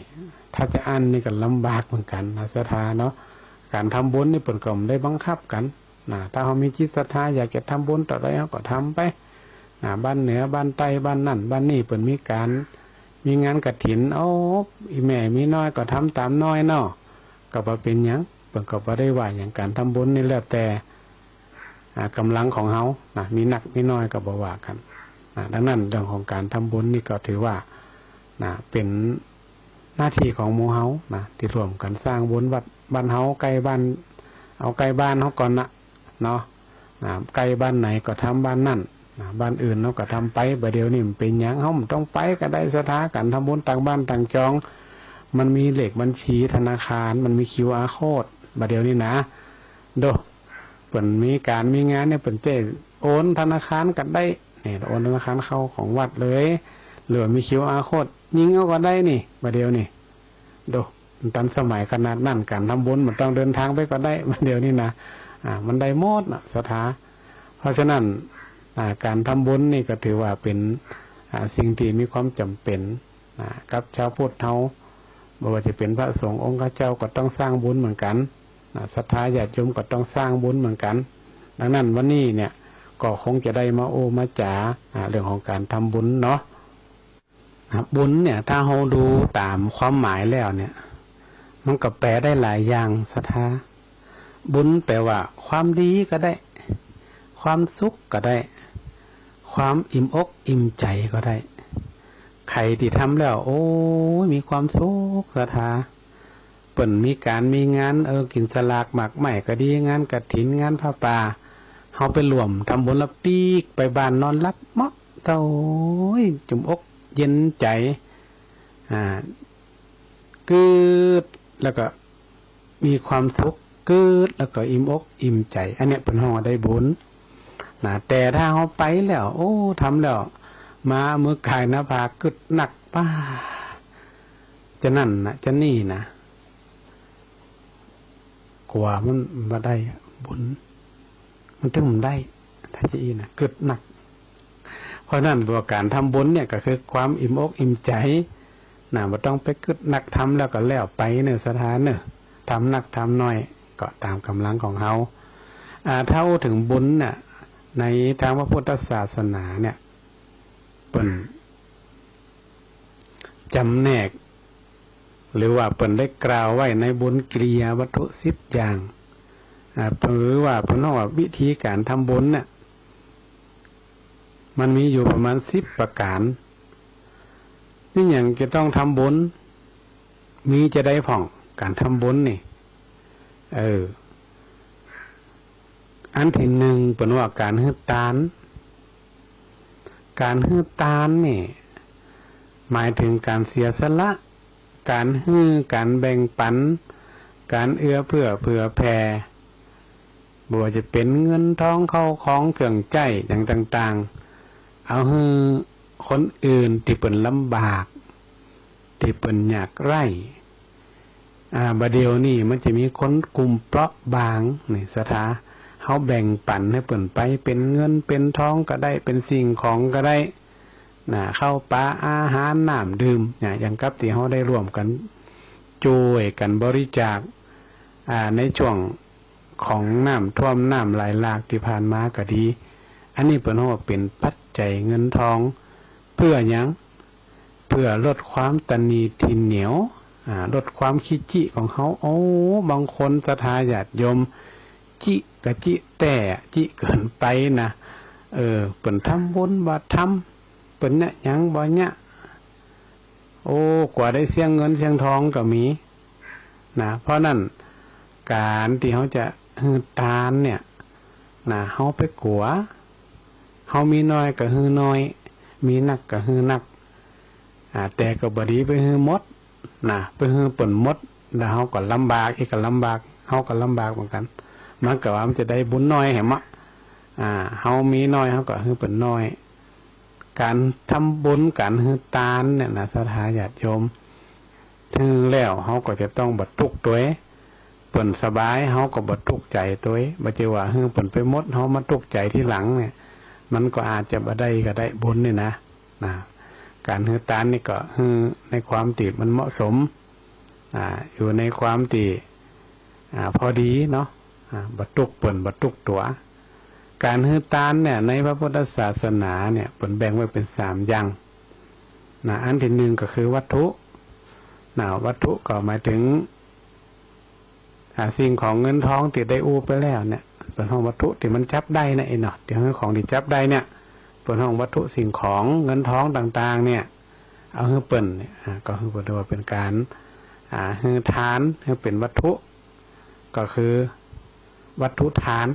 ถ้าจะอั้นนี่ก็ลำบากเหมือนกั๋นนะศรัทธาเนาะ ก๋านทำบุญนี่เปิ้นก็บ่ได้บังคับกั๋น นะ ถ้าเฮามีจิตศรัทธาอยากจะทำบุญเต้าใดเฮาก็ทำไป นะ บ้านเหนือ บ้านใต้ บ้านนั่น บ้านนี่ เปิ้นมีก๋าน มีงานกฐิน โอ้ อี่แม่มีน้อยก็ทำต๋ามน้อยเนาะ ก็บ่เป๋นหยัง เปิ้นก็บ่ได้ว่าหยัง ก๋านทำบุญนี่แล้วแต่ อ่า ก๋ำลังของเฮา นะ มีนักมีน้อยก็บ่ว่ากั๋น นะ ดังนั้นเรื่องของก๋านทำบุญนี่ก็ถือว่า นะ เป๋นหน้าตี้ของหมู่เฮา นะ ตี้ร่วมกั๋นสร้างบุญวัดบ้านเฮา ใก้บ้าน เอาใก้บ้านเฮาก่อนนะ เนาะ นะ ใก้บ้านไหนก็ทำบ้านนั้น นะ บ้านอื่นเฮาก็ทำไป บ่าเดี่ยวนี้บ่เป๋นหยัง เฮาบ่ต้องไปก็ได้ศรัทธา ก๋านทำบุญต่างบ้านต่างจอง มันมีเลขบัญชีธนาคาร มันมี QR code บ่าเดี่ยวนี้นะ โด เปิ้นมีก๋านมีงานเนี่ย เปิ้นใจ๊โอนธนาคารก็ได้ เนี่ย โอนธนาคารเข้าของวัดเลย หรือว่ามี QR code ยิงเอาก็ได้นี่ บ่าเดี่ยวนี้ โด มันตันสมัยขนาดนั้น ก๋านทำบุญบ่ต้องเดินตางไปก็ได้ บ่าเดี่ยวนี้นะ อ่า มันได้หมดนะศรัทธา เพราะฉะนั้น อ่า ก๋านทำบุญนี่ก็ถือว่าเป๋น อ่า สิ่งตี้มีความจ๋ำเป๋น นะ กับชาวพุทธเฮา บ่ว่าจะเป๋นพระสงฆ์องค์ข้าเจ้าก็ต้องสร้างบุญเหมือนกั๋น นะ ศรัทธาญาติโยมก็ต้องสร้างบุญเหมือนกั๋น ดังนั้นวันนี้เนี่ย ก็คงจะได้มาอู้มาจ๋า อ่า เรื่องของก๋านทำบุญเนาะ นะ บุญเนี่ย ถ้าเฮาดูต๋ามความหมายแล้วเนี่ย มันก็แปลได้หลายอย่างศรัทธา บุญแปลว่าความดีก็ได้ ความสุขก็ได้ ความอิ่มอกอิ่มใจ๋ก็ได้ ใผตี้ทำแล้ว โอ้ย มีความสุขศรัทธา เปิ้นมีก๋านมีงาน เออ กิ๋นสลากหมากไม้ก็ดี งานกฐิน งานผ้าป่า เฮาไปร่วมทำบุญแล้วปิ๊กไปบ้านนอนหลับเมาะ โอ้ย จุ่มอกเย็นใจ๋ อ่า กึ๊ด แล้วก็ มีความสุข กึ๊ด แล้วก็อิ่มอกอิ่มใจ๋ อันเนี้ยเปิ้นฮ้องว่าได้บุญ นะ แต่ถ้าเฮาไปแล้ว โอ้ ทำแล้ว มามือกายหน้าผากกึ๊ดนัก ป๊า จะนั่นนะ จะนี่นะ กั๋วมันบ่ได้อะ บุญ มันตึงบ่ได้ ถ้าจะอี้นะ กึ๊ดนัก เพราะนั้น บ่ว่าก๋านทำบุญเนี่ย ก็คือความอิ่มอกอิ่มใจ๋ นะ บ่ต้องไปกึ๊ดนัก ทำแล้วก็แล้วไปเน่อศรัทธาเน่อ ทำนักทำน้อยก็ต๋ามก๋ำลังของเฮา อ่า ถ้าอู้เถิงบุญน่ะ ในตางพระพุทธศาสนาเนี่ย เปิ้นจ๋ำแนก หรือว่าเปิ้นได้กล่าวไว้ในบุญกิริยาวัตถุสิบอย่าง อ่า หรือว่าเปิ้นฮ้องว่าวิธีก๋านทำบุญน่ะ มันมีอยู่ประมาณสิบประก๋าน มีหยังจะต้องทำบุญ มีจะใดพ่อง ก๋านทำบุญนี่ เออ อันตี้นึ่งเปิ้นว่าก๋านหื้อตาน ก๋านหื้อตานนี่ หมายเถิงก๋านเสียสละ ก๋านหื้อ ก๋านแบ่งปั๋น ก๋านเอื้อเฟื้อเผื่อแผ่ บ่ว่าจะเป๋นเงินทองเข้าของเครื่องใจ๊หยังต่างๆ เอาหื้อคนอื่นตี้เปิ้นลำบาก ตี้เปิ้นยากไร้ อ่า บ่าเดี่ยวนี้มันจะมีคนกลุ่มเปราะบางนี่ศรัทธา เฮาแบ่งปั๋นหื้อเปิ้นไป เป๋นเงินเป๋นทองก็ได้ เป๋นสิ่งของก็ได้ นะ ข้าวป๋าอาหาร น้ำดื่ม เนี่ย อย่างกับตี้เฮาได้ร่วมกั๋นจ้วยกั๋นบริจาค อ่า ในช่วงของน้ำท่วมน้ำไหลหลากตี้ผ่านมาก็ดี อันนี้เปิ้นฮ้องว่าเป๋นปัจจัยเงินทอง เปื้อหยัง เปื้อลดความตะหนีทีเหนียว อ่า ลดความขี้จี้ของเฮา โอ้ บางคนศรัทธาญาติโยม จี้ก็จี้แต๊ จี้เกินไปนะ เออ เปิ้นทำบุญบ่ทำ เปิ้นเยียะหยังบ่เยียะ โอ้ กั๋วได้เสี้ยงเงินเสี้ยงทองก็มี นะ เพราะนั้น ก๋านตี้เฮาจะหื้อตานเนี่ย นะ เฮาไปกั๋ว เฮามีน้อยก็หื้อน้อย มีนักก็หื้อนัก อ่า แต่ก็บ่ดีไปหื้อหมด นะ ไปหื้อเปิ้นหมด แล้วเฮาก็ลำบาก เฮาก็ลำบาก เฮาก็ลำบากเหมือนกั๋น มันก็ว่ามันจะได้บุญน้อยแหมอะ อ่า เฮามีน้อย เฮาก็หื้อเปิ้นน้อย ก๋านทำบุญ ก๋านหื้อตานเนี่ยนะ ศรัทธาญาติโยม หื้อแล้วเฮาก็จะต้องบ่ตุ๊กตวย เปิ้นสบายเฮาก็บ่ตุ๊กใจ๋ตวย บ่ใจ้ว่าหื้อเปิ้นไปหมด เฮามาตุ๊กใจ๋ทีหลังเนี่ย มันก็อาจจะบ่ได้ก็ได้บุญนี่นะ นะ ก๋านหื้อตานนี่ก็หื้อในความตี้มันเหมาะสม อ่า อยู่ในความตี้ อ่า พอดีเนาะ อ่า บ่ตุ๊กเปิ้น บ่ตุ๊กตั๋ว ก๋านหื้อตานเนี่ย ในพระพุทธศาสนาเนี่ย เปิ้นแบ่งไว้เป๋นสามอย่าง นะ อันตี้นึ่งก็คือวัตถุ นะ วัตถุก็หมายเถิง อ่า สิ่งของเงินทองตี้ได้อู้ไปแล้วเนี่ย เปิ้นฮ้องวัตถุตี้มันจับได้นะ ไอ้เนาะ ตี้หื้อของตี้จับได้เนี่ย เปิ้นฮ้องวัตถุสิ่งของเงินทองต่างๆ เนี่ย เอาหื้อเปิ้นเนี่ย อ่า ก็คือเปิ้นว่าเป๋นก๋าน อ่า หื้อตาน หื้อเป๋นวัตถุ ก็คือวัตถุตาน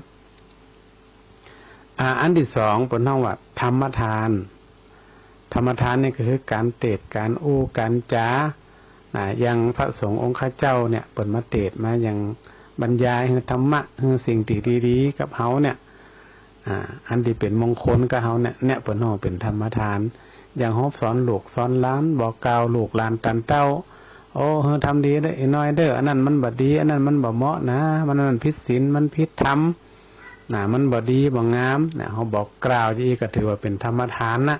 อ่า อันตี้สองเปิ้นฮ้องว่าธรรมตาน ธรรมตานนี่ก็คือก๋านเตสน์ ก๋านอู้ ก๋านจ๋า นะ อย่างพระสงฆ์องค์ข้าเจ้าเนี่ย เปิ้นมาเตสน์ มาอย่างบรรยายหื้อธรรมะ หื้อสิ่งตี้ดีๆ กับเฮาเนี่ย อ่า อันตี้เป๋นมงคลกับเฮาเนี่ย เนี่ยเปิ้นฮ้องเป๋นธรรมตาน อย่างเฮาสอนลูกสอนหลาน บอกกล่าวลูกหลานตันเต๊า โอ้ หื้อทำดีเด้อ ไอ้น้อยเด้อ อันนั้นมันบ่ดี อันนั้นมันบ่เหมาะนะ มัน มันผิดศีล มันผิดธรรม นะ มันบ่ดีบ่งาม นะ เฮาบอกกล่าวอย่างอี้ก็ถือว่าเป๋นธรรมตานนะ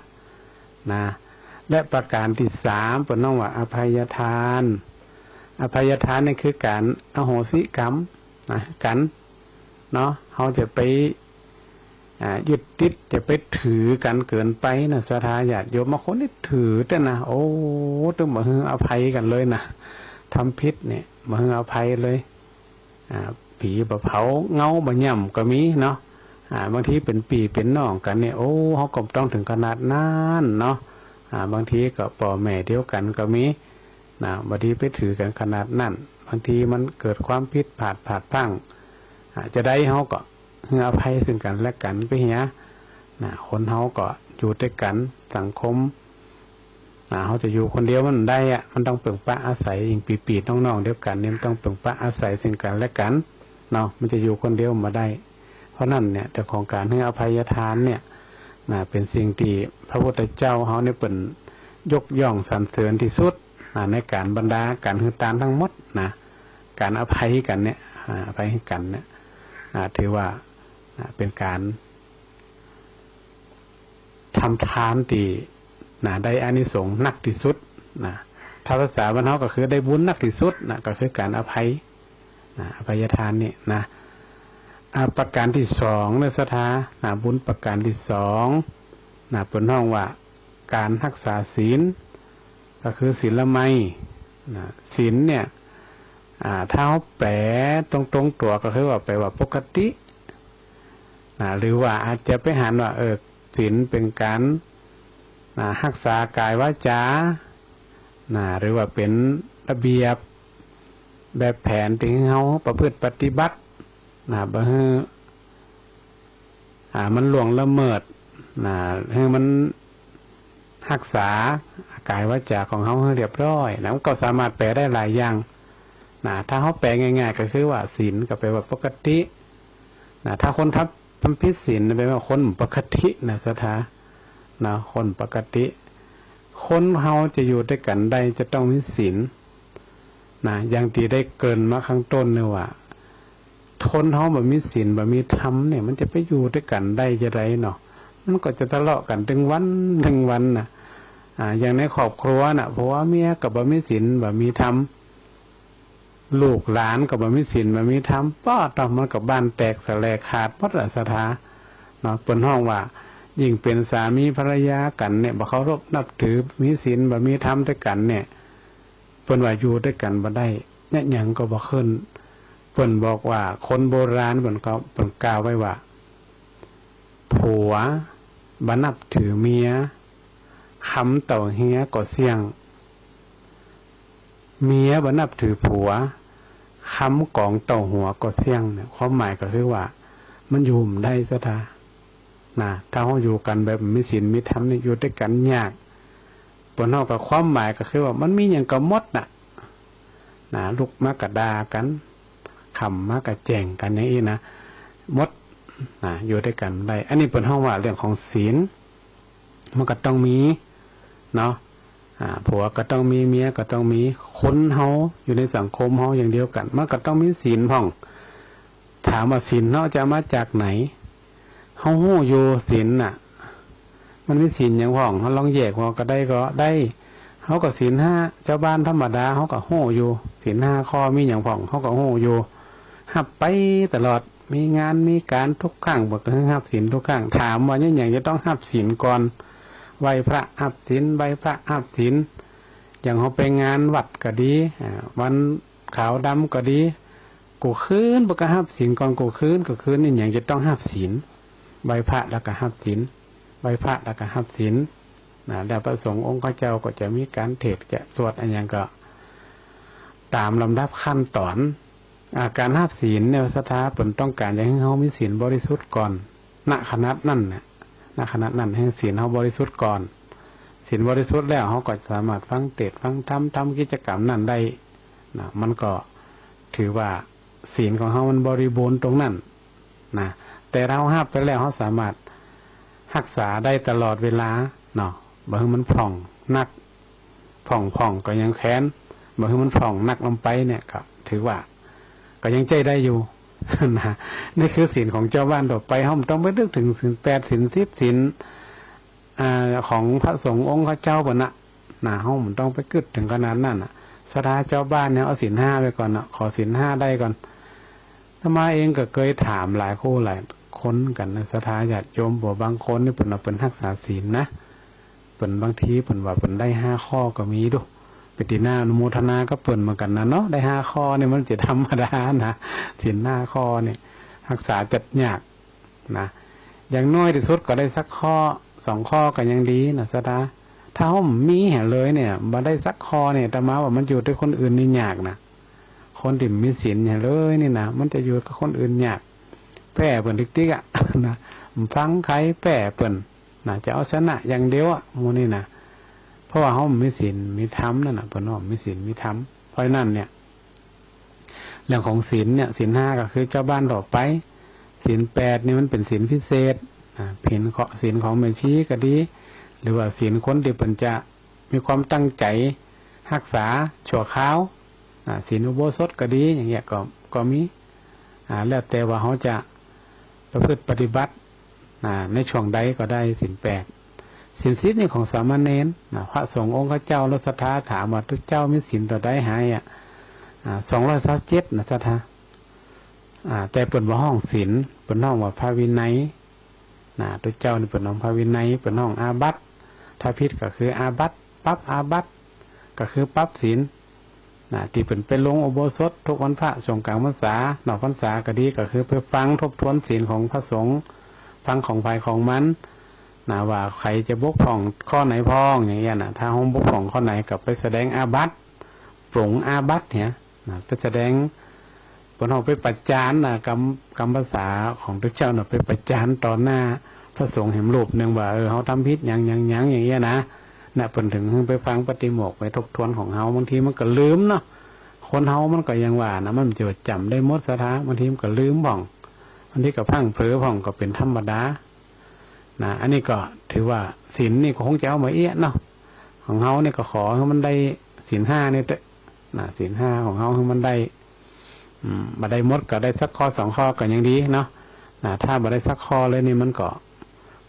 นะ และประก๋านตี้สามเปิ้นฮ้องว่าอภัยตาน อภัยตานนี่คือก๋านอโหสิกรรม นะ กั๋น เนาะ เฮาจะไป อ่า ยึดติด จะไปถือกั๋นเกินไปนะ ศรัทธาญาติโยม บางคนนี่ถือแต๊นะ โอ้ ตึงบ่หื้ออภัยกั๋นเลยนะ ทำผิดเนี่ย บ่หื้ออภัยเลย อ่า ผีบ่เผาเงาบ่ย่ำก็มีเนาะ อ่า บางทีเป๋นปี้เป๋นน้องกั๋นเนี่ย โอ้ เฮาก็บ่ต้องเถิงขนาดนั้นเนาะ อ่า บางทีก็ป้อแม่เดียวกั๋นก็มี นะ บ่ดีไปถือกั๋นขนาดนั้น บางทีมันเกิดความผิดพลาด พลาดพลั้ง อ่า จะใดเฮาก็หื้ออภัยซึ่งกั๋นและกั๋นไปเหีย นะ คนเฮาก็อยู่ตวยกั๋น สังคม นะ เฮาจะอยู่คนเดียวมันบ่ได้อะ มันต้องเปิ่งปะอาศัย ยิ่งปี้ๆ น้องๆ เดียวกั๋นนี่ มันต้องเปิ่งปะอาศัยซึ่งกั๋นและกั๋น เนาะ มันจะอยู่คนเดียวบ่ได้ เพราะนั้นเนี่ย เรื่องของก๋านหื้ออภัยตานเนี่ย นะ เป๋นสิ่งตี้พระพุทธเจ้าเฮาเนี่ยเปิ้นยกย่องสรรเสริญตี้สุด นะ ในก๋านบรรดาก๋านหื้อตานตังหมดนะ ก๋านอภัยกั๋นเนี่ย อ่า อภัยหื้อกั๋นเนี่ย นะ ถือว่า นะ เป๋นก๋านทำตานตี้ นะ ได้อานิสงส์นักตี้สุด นะ ถ้าภาษาบ้านเฮาก็คือได้บุญนักตี้สุด นะ ก็คือก๋านอภัย นะ อภัยตานนี่นะ อ่า ประก๋านตี้สองเน่อศรัทธา นะ บุญประก๋านตี้สอง นะ เปิ้นฮ้องว่าก๋านฮักษาศีล ก็คือศีลมัย นะ ศีลเนี่ย อ่า ถ้าเฮาแป๋ตรงๆ ตั๋วก็คือว่าแป๋ว่าปกติ นะ หรือว่าอาจจะไปหันว่า เออ ศีลเป๋นก๋าน นะ ฮักษากายวาจา นะ หรือว่าเป๋นระเบียบแบบแผนตี้เฮาประพฤติปฏิบัติ นะ บ่หื้อ อ่า มันล่วงละเมิด นะ หื้อมันฮักษากายวาจาของเฮาหื้อเรียบร้อย นะ มันก็สามารถแป๋ได้หลายอย่าง นะ ถ้าเฮาแป๋ง่ายๆ ก็คือว่าศีลก็แป๋ว่าปกติ นะ ถ้าคนทำ ทำผิดศีลแป๋ว่าคนบ่ปกตินะศรัทธา นะ คนปกติ คนเฮาจะอยู่ตวยกั๋นได้จะต้องมีศีล นะ อย่างตี้ได้เกริ่นมาข้างต้นนี่ว่า คนเฮาบ่มีศีลบ่มีธรรมเนี่ย มันจะไปอยู่ตวยกั๋นได้จะใดเนาะ มันก็จะทะเลาะกั๋นตึงวันตึงวันนะ อ่า อย่างในครอบครัวน่ะ ผัวเมียก็บ่มีศีลบ่มีธรรม ลูกหลานก็บ่มีศีลบ่มีธรรม ป๊อดเนาะ มันก็บ้านแตกสะแหลกขาดหมดละศรัทธา เนาะ เปิ้นฮ้องว่า ยิ่งเป๋นสามีภรรยากั๋นเนี่ย บ่เคารพนับถือ มีศีลบ่มีธรรมตวยกั๋นเนี่ย เปิ้นว่าอยู่ตวยกั๋นบ่ได้ เยียะหยังก็บ่ขึ้น เปิ้นบอกว่าคนโบราณเปิ้นก็ เปิ้นกล่าวไว้ว่า ผัวบ่นับถือเมีย คำเต้าเฮียก็เสี้ยง เมียบ่นับถือผัว คำกองเต้าหัวก็เสี้ยงเนี่ย ความหมายก็คือว่า มันอยู่บ่ได้ศรัทธา นะ ถ้าเฮาอยู่กั๋นแบบมีศีลมีธรรมนี่ อยู่ตวยกั๋นยาก เปิ้นฮ้องก็ความหมายก็คือว่า มันมีหยังก็หมดน่ะ นะ ลุกมาก็ด่ากั๋น ค่ำมาก็แจ้งกั๋นอย่างอี้นะ หมด นะ อยู่ตวยกั๋นบ่ได้ อันนี้เปิ้นฮ้องว่าเรื่องของศีล มันก็ต้องมี เนาะ อ่า ผัวก็ต้องมี เมียก็ต้องมี คนเฮาอยู่ในสังคมเฮาอย่างเดียวกั๋น มันก็ต้องมีศีลพ่อง ถามว่าศีลเฮาจะมาจากไหน เฮาฮู้อยู่ศีลน่ะ มันมีศีลหยังพ่อง เฮาลองแยกหัวก็ได้ก็ได้ เฮาก็ศีลห้า จาวบ้านธรรมดา เฮาก็ฮู้อยู่ ศีลห้าข้อมีหยังพ่อง เฮาก็ฮู้อยู่ ฮับไปตลอด มีงานมีก๋านทุกครั้ง เปิ้นก็หื้อฮับศีลทุกครั้ง ถามว่าเยียะหยังจะต้องฮับศีลก่อน ไหว้พระฮับศีล ไหว้พระฮับศีล อย่างเฮาไปงานวัดก็ดี อ่า วันขาวดำก็ดี กู้คืนเปิ้นก็ฮับศีลก่อน กู้คืน กู้คืน เยียะหยังจะต้องฮับศีล ไหว้พระแล้วก็ฮับศีล ไหว้พระแล้วก็ฮับศีล นะ แล้วพระสงฆ์องค์ข้าเจ้าก็จะมีก๋านเทศน์ จะสวดอะหยังก็ต๋ามลำดับขั้นต๋อน อ่า ก๋านฮับศีลเนี่ย ศรัทธาเปิ้นต้องก๋านจะหื้อเฮามีศีลบริสุทธิ์ก่อน ณ ขณะนั้นน่ะ ณ ขณะนั้นหื้อศีลเฮาบริสุทธิ์ก่อน ศีลบริสุทธิ์แล้วเฮาก็สามารถฟังเทศน์ ฟังธรรม ทำกิจกรรมนั้นได้ นะ มันก็ถือว่าศีลของเฮามันบริบูรณ์ตรงนั้น นะ แต่ถ้าเฮาฮับไปแล้ว เฮาสามารถฮักษาได้ตลอดเวลาเนาะ บ่หื้อมันพร่องนัก พร่องๆ ก็ยังแคลน บ่หื้อมันพร่องนักลงไปเนี่ย ก็ถือว่าก็ยังใจ๊ได้อยู่ นะ นี่คือศีลของจาวบ้านทั่วไป เฮาบ่ต้องไปนึกเถิงศีลแปด ศีลสิบ ศีล อ่า ของพระสงฆ์องค์ข้าเจ้าเปิ้นน่ะ นะ เฮาบ่ต้องไปกึ๊ดเถิงขนาดนั้นน่ะ ศรัทธาจาวบ้านเนี่ยเอาศีลห้าไว้ก่อนน่ะ ขอศีลห้าได้ก่อน อาตมาเองก็เกยถามหลายคู่หลายคนกั๋นนะ ศรัทธาญาติโยม บ่ บางคนนี่เปิ้นว่าเปิ้นฮักษาศีลนะ เปิ้นบางทีเปิ้นว่าเปิ้นได้ห้าข้อก็มีดู เป๋นตี้น่าอนุโมทนากับเปิ้นเหมือนกั๋นนะเนาะ ได้ห้าข้อนี่มันจะธรรมดานะ ศีลห้าข้อนี่ฮักษาจัดยาก นะ อย่างน้อยตี้สุดก็ได้สักข้อสองข้อก็ยังดีนะศรัทธา ถ้าเฮาบ่มีหั้นเลยเนี่ย บ่ได้สักข้อเนี่ย อาตมาว่ามันอยู่ตวยคนอื่นนี่ยากนะ คนตี้บ่มีศีลหั้นเลยนี่นะ มันจะอยู่กับคนอื่นยาก แป้เปิ้นติ๊กๆ อะ นะ บ่ฟังใผ แป้เปิ้นนะ จะเอาชนะอย่างเดียวอะ หมู่นี่นะ เพราะว่าเฮาบ่มีศีลมีธรรมนั่นน่ะ เปิ้นว่าบ่มีศีลมีธรรม เพราะฉะนั้นเนี่ย เรื่องของศีลเนี่ย ศีลห้าก็คือจาวบ้านทั่วไป ศีลแปดนี่มันเป๋นศีลพิเศษ อ่า ศีลของ ศีลของแม่ชีก็ดี หรือว่าศีลคนตี้เปิ้นจะมีความตั้งใจ๋ฮักษาชั่วคราว อ่า ศีลอุโบสถก็ดี อย่างเงี้ย ก็ ก็มี อ่า แล้วแต่ว่าเฮาจะประพฤติปฏิบัติ อ่า ในช่วงใดก็ได้ศีลแปด ศีลสิบนี่ของสามเณร นะ พระสงฆ์องค์ข้าเจ้าลดศรัทธาถามว่า ตุ๊เจ้ามีศีลเต้าใดหายอะ อ่า สองร้อยซาวเจ็ดนะศรัทธา อ่า แต่เปิ้นบ่ฮ้องศีล เปิ้นฮ้องว่าพระวินัย นะ ตุ๊เจ้านี่เปิ้นฮ้องพระวินัย เปิ้นฮ้องอาบัติ ถ้าผิดก็คืออาบัติ ปรับอาบัติ ก็คือปรับศีล นะ ตี้เปิ้นไปลงอุโบสถทุกวันพระ ช่วงก๋างพรรษา นอกพรรษาก็ดี ก็คือไปฟังทบทวนศีลของพระสงฆ์ ฟังของใผของมัน นะ ว่าใผจะบกพร่องข้อไหนพ่อง อย่างเงี้ยนะ ถ้าเฮาบกพร่องข้อไหนก็ไปแสดงอาบัติ ปรงอาบัติเนี่ย นะ ไปแสดง เปิ้นฮ้องไปประจานนะ กำ กำภาษาของตุ๊เจ้าน่ะ ไปประจานต่อหน้าพระสงฆ์แหมรูปนึ่งว่า เออ เฮาทำผิดหยังหยังหยัง อย่างเงี้ยนะ นะ เปิ้นเถิงหื้อไปฟังปาฏิโมกข์ ไปทบทวนของเฮา บางทีมันก็ลืมเนาะ คนเฮามันก็อย่างว่านะ มันจะจ๋ำได้หมดศรัทธา บางทีมันก็ลืมพ่อง บางทีก็พลั้งเผลอพ่อง ก็เป๋นธรรมดา นะ อันนี้ก็ถือว่าศีลนี่ก็คงจะเอามาเอี้ยะเนาะ ของเฮานี่ก็ขอหื้อมันได้ศีลห้านี่เต๊อะ นะ ศีลห้าของเฮาหื้อมันได้ อืม บ่ได้หมดก็ได้สักข้อสองข้อก็ยังดีเนาะ นะ ถ้าบ่ได้สักข้อเลยนี่มันก็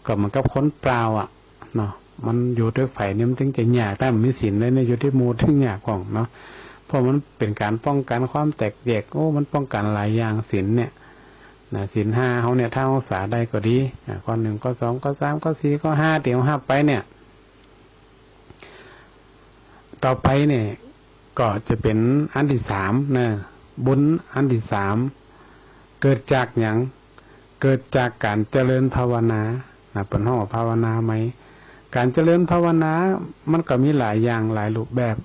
ก็เหมือนกับคนเปล่าอะเนาะ มันอยู่ตวยใผนี่มันถึงจะยาก ถ้าบ่มีศีลเลยเนี่ย อยู่ตี้หมู่ถึงยากพ่องเนาะ เพราะมันเป๋นก๋านป้องกั๋นความแตกแยก โอ้ มันป้องกั๋นหลายอย่างศีลเนี่ย นะ ศีลห้าเฮาเนี่ย ถ้ารักษาได้ก็ดี อ่า ข้อหนึ่ง ข้อสอง ข้อสาม ข้อสี่ ข้อห้า ตี้เฮาฮับไปเนี่ย ต่อไปเนี่ย ก็จะเป๋นอันตี้สามนะ บุญอันตี้สาม เกิดจากหยัง เกิดจากก๋านเจริญภาวนา นะ เปิ้นฮ้องว่าภาวนาใหม่ ก๋านเจริญภาวนา มันก็มีหลายอย่างหลายรูปแบบ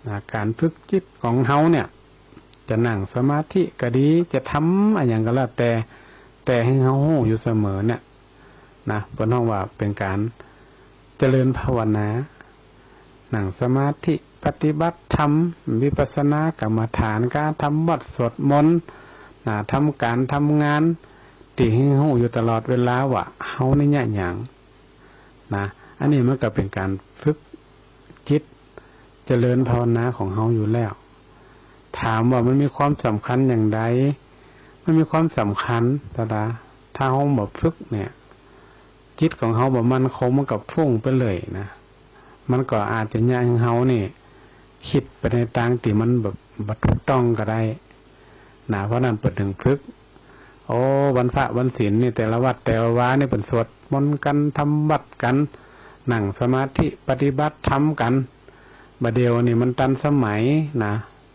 นะ ก๋านฝึกจิตของเฮาเนี่ย จะนั่งสมาธิก็ดี จะทำอะหยังก็แล้วแต่ แต่หื้อเฮาฮู้อยู่เสมอเนี่ย นะ เปิ้นฮ้องว่าเป๋นก๋านเจริญภาวนา นั่งสมาธิ ปฏิบัติธรรม วิปัสสนากรรมฐาน ก๋านทำวัตรสวดมนต์ นะ ทำก๋านทำงาน ตี้หื้อฮู้อยู่ตลอดเวลาว่าเฮานี่เยียะหยัง นะ อันนี้มันก็เป๋นก๋านฝึก จิตเจริญภาวนาของเฮาอยู่แล้ว ถามว่ามันมีความสำคัญอย่างใด มันมีความสำคัญ ศรัทธา ถ้าเฮาบ่ฝึกเนี่ย จิตของเฮาบ่มั่นคง มันก็ฟุ้งไปเลยนะ มันก็อาจจะเยียะหื้อเฮานี่ กึ๊ดไปในตางตี้มันแบบบ่ถูกต้องก็ได้นะ เพราะนั้นเปิ้นถึงฝึก โอ้ วันพระวันศีลนี่ แต่ละวัดแต่ละวานี่เปิ้นสวดมนต์กั๋น ทำวัตรกั๋น นั่งสมาธิปฏิบัติธรรมกั๋น บ่าเดี่ยวนี่มันตันสมัยนะ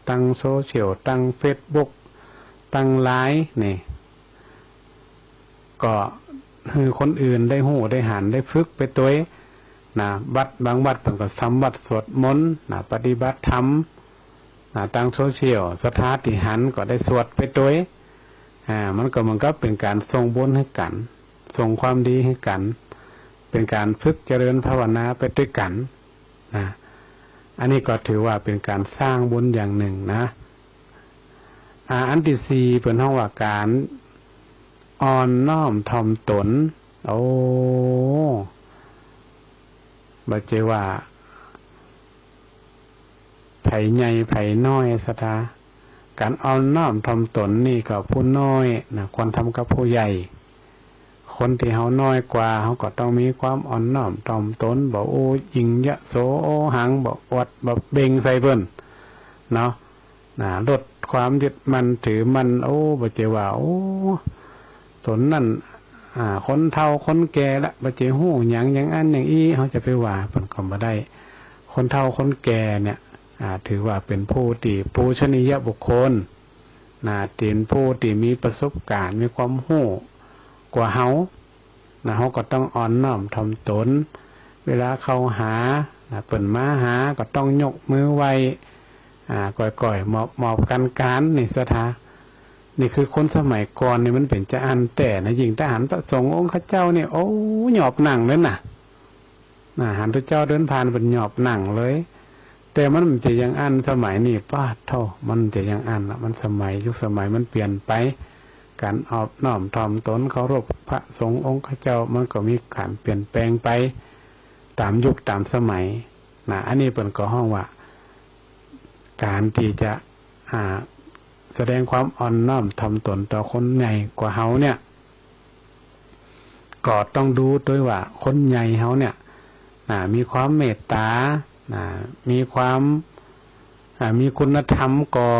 ตังโซเชียล ตังเฟซบุ๊ก ตังไลน์นี่ ก็หื้อคนอื่นได้ฮู้ได้หันได้ฝึกไปตวยนะ วัดบางวัดเปิ้นก็ทำวัตรสวดมนต์นะ ปฏิบัติธรรมนะ ตังโซเชียล ศรัทธาตี้หันก็ได้สวดไปตวย อ่า มันก็เหมือนกับเป๋นก๋านส่งบุญหื้อกั๋น ส่งความดีหื้อกั๋น เป๋นก๋านฝึกเจริญภาวนาไปตวยกั๋นนะ อันนี้ก็ถือว่าเป๋นก๋านสร้างบุญอย่างนึ่งนะ อ่า อันตี้สี่เปิ้นฮ้องว่าก๋านอ่อนน้อมถ่อมตน โอ้ บ่ใจ้ว่า ใผใหญ่ใผน้อย ศรัทธา ก๋านอ่อนน้อมถ่อมตนนี่ก็ผู้น้อยนะ ควรทำกับผู้ใหญ่ คนตี้เฮาน้อยกว่า เฮาก็ต้องมีความอ่อนน้อมถ่อมตน บ่อู้ยิ่งยโสโอหัง บ่อวดบ่เบ่งใส่เปิ้นเนาะ นะ ลดความยึดมั่นถือมั่น โอ้ บ่ใจ้ว่า โอ้ ตนนั้น อ่า คนเฒ่าคนแก่ละ บ่ใจ้ฮู้หยังอย่างอั้นอย่างอี้ เฮาจะไปว่าเปิ้นก็บ่ได้ คนเฒ่าคนแก่เนี่ย อ่า ถือว่าเป๋นผู้ตี้ปูชนียบุคคลนะ เป๋นผู้ตี้มีประสบก๋ารณ์ มีความฮู้กว่าเฮานะ เฮาก็ต้องอ่อนน้อมถ่อมตน เวลาเข้าหานะ เปิ้นมาหาก็ต้องยกมือไหว้ อ่า ก่อยๆ หมอบๆ กันๆ นี่ ศรัทธา นี่คือคนสมัยก่อนนี่มันเป๋นจาอั้นแต๊นะ ยิ่งถ้าหันพระสงฆ์องค์ข้าเจ้านี่ โอ้ หยอบนั่งเลยนะ นะ หันพระเจ้าเดินผ่านเปิ้นหยอบนั่งเลย แต่มันบ่ใจ้อย่างอั้นสมัยนี้ ป๊าดโธ่ มันบ่ใจ้อย่างอั้นละ มันสมัย ยุคสมัยมันเปลี่ยนไป ก๋านอ่อนน้อมถ่อมตนเคารพพระสงฆ์องค์ข้าเจ้า มันก็มีก๋านเปลี่ยนแปลงไปต๋ามยุคต๋ามสมัยนะ อันนี้เปิ้นก็ฮ้องว่า ก๋านตี้จะ อ่า แสดงความอ่อนน้อมถ่อมตนต่อคนใหญ่กว่าเฮาเนี่ย ก็ต้องดูตวยว่าคนใหญ่เฮาเนี่ย อ่า มีความเมตต๋า อ่า มีความ อ่า มีคุณธรรมก่อ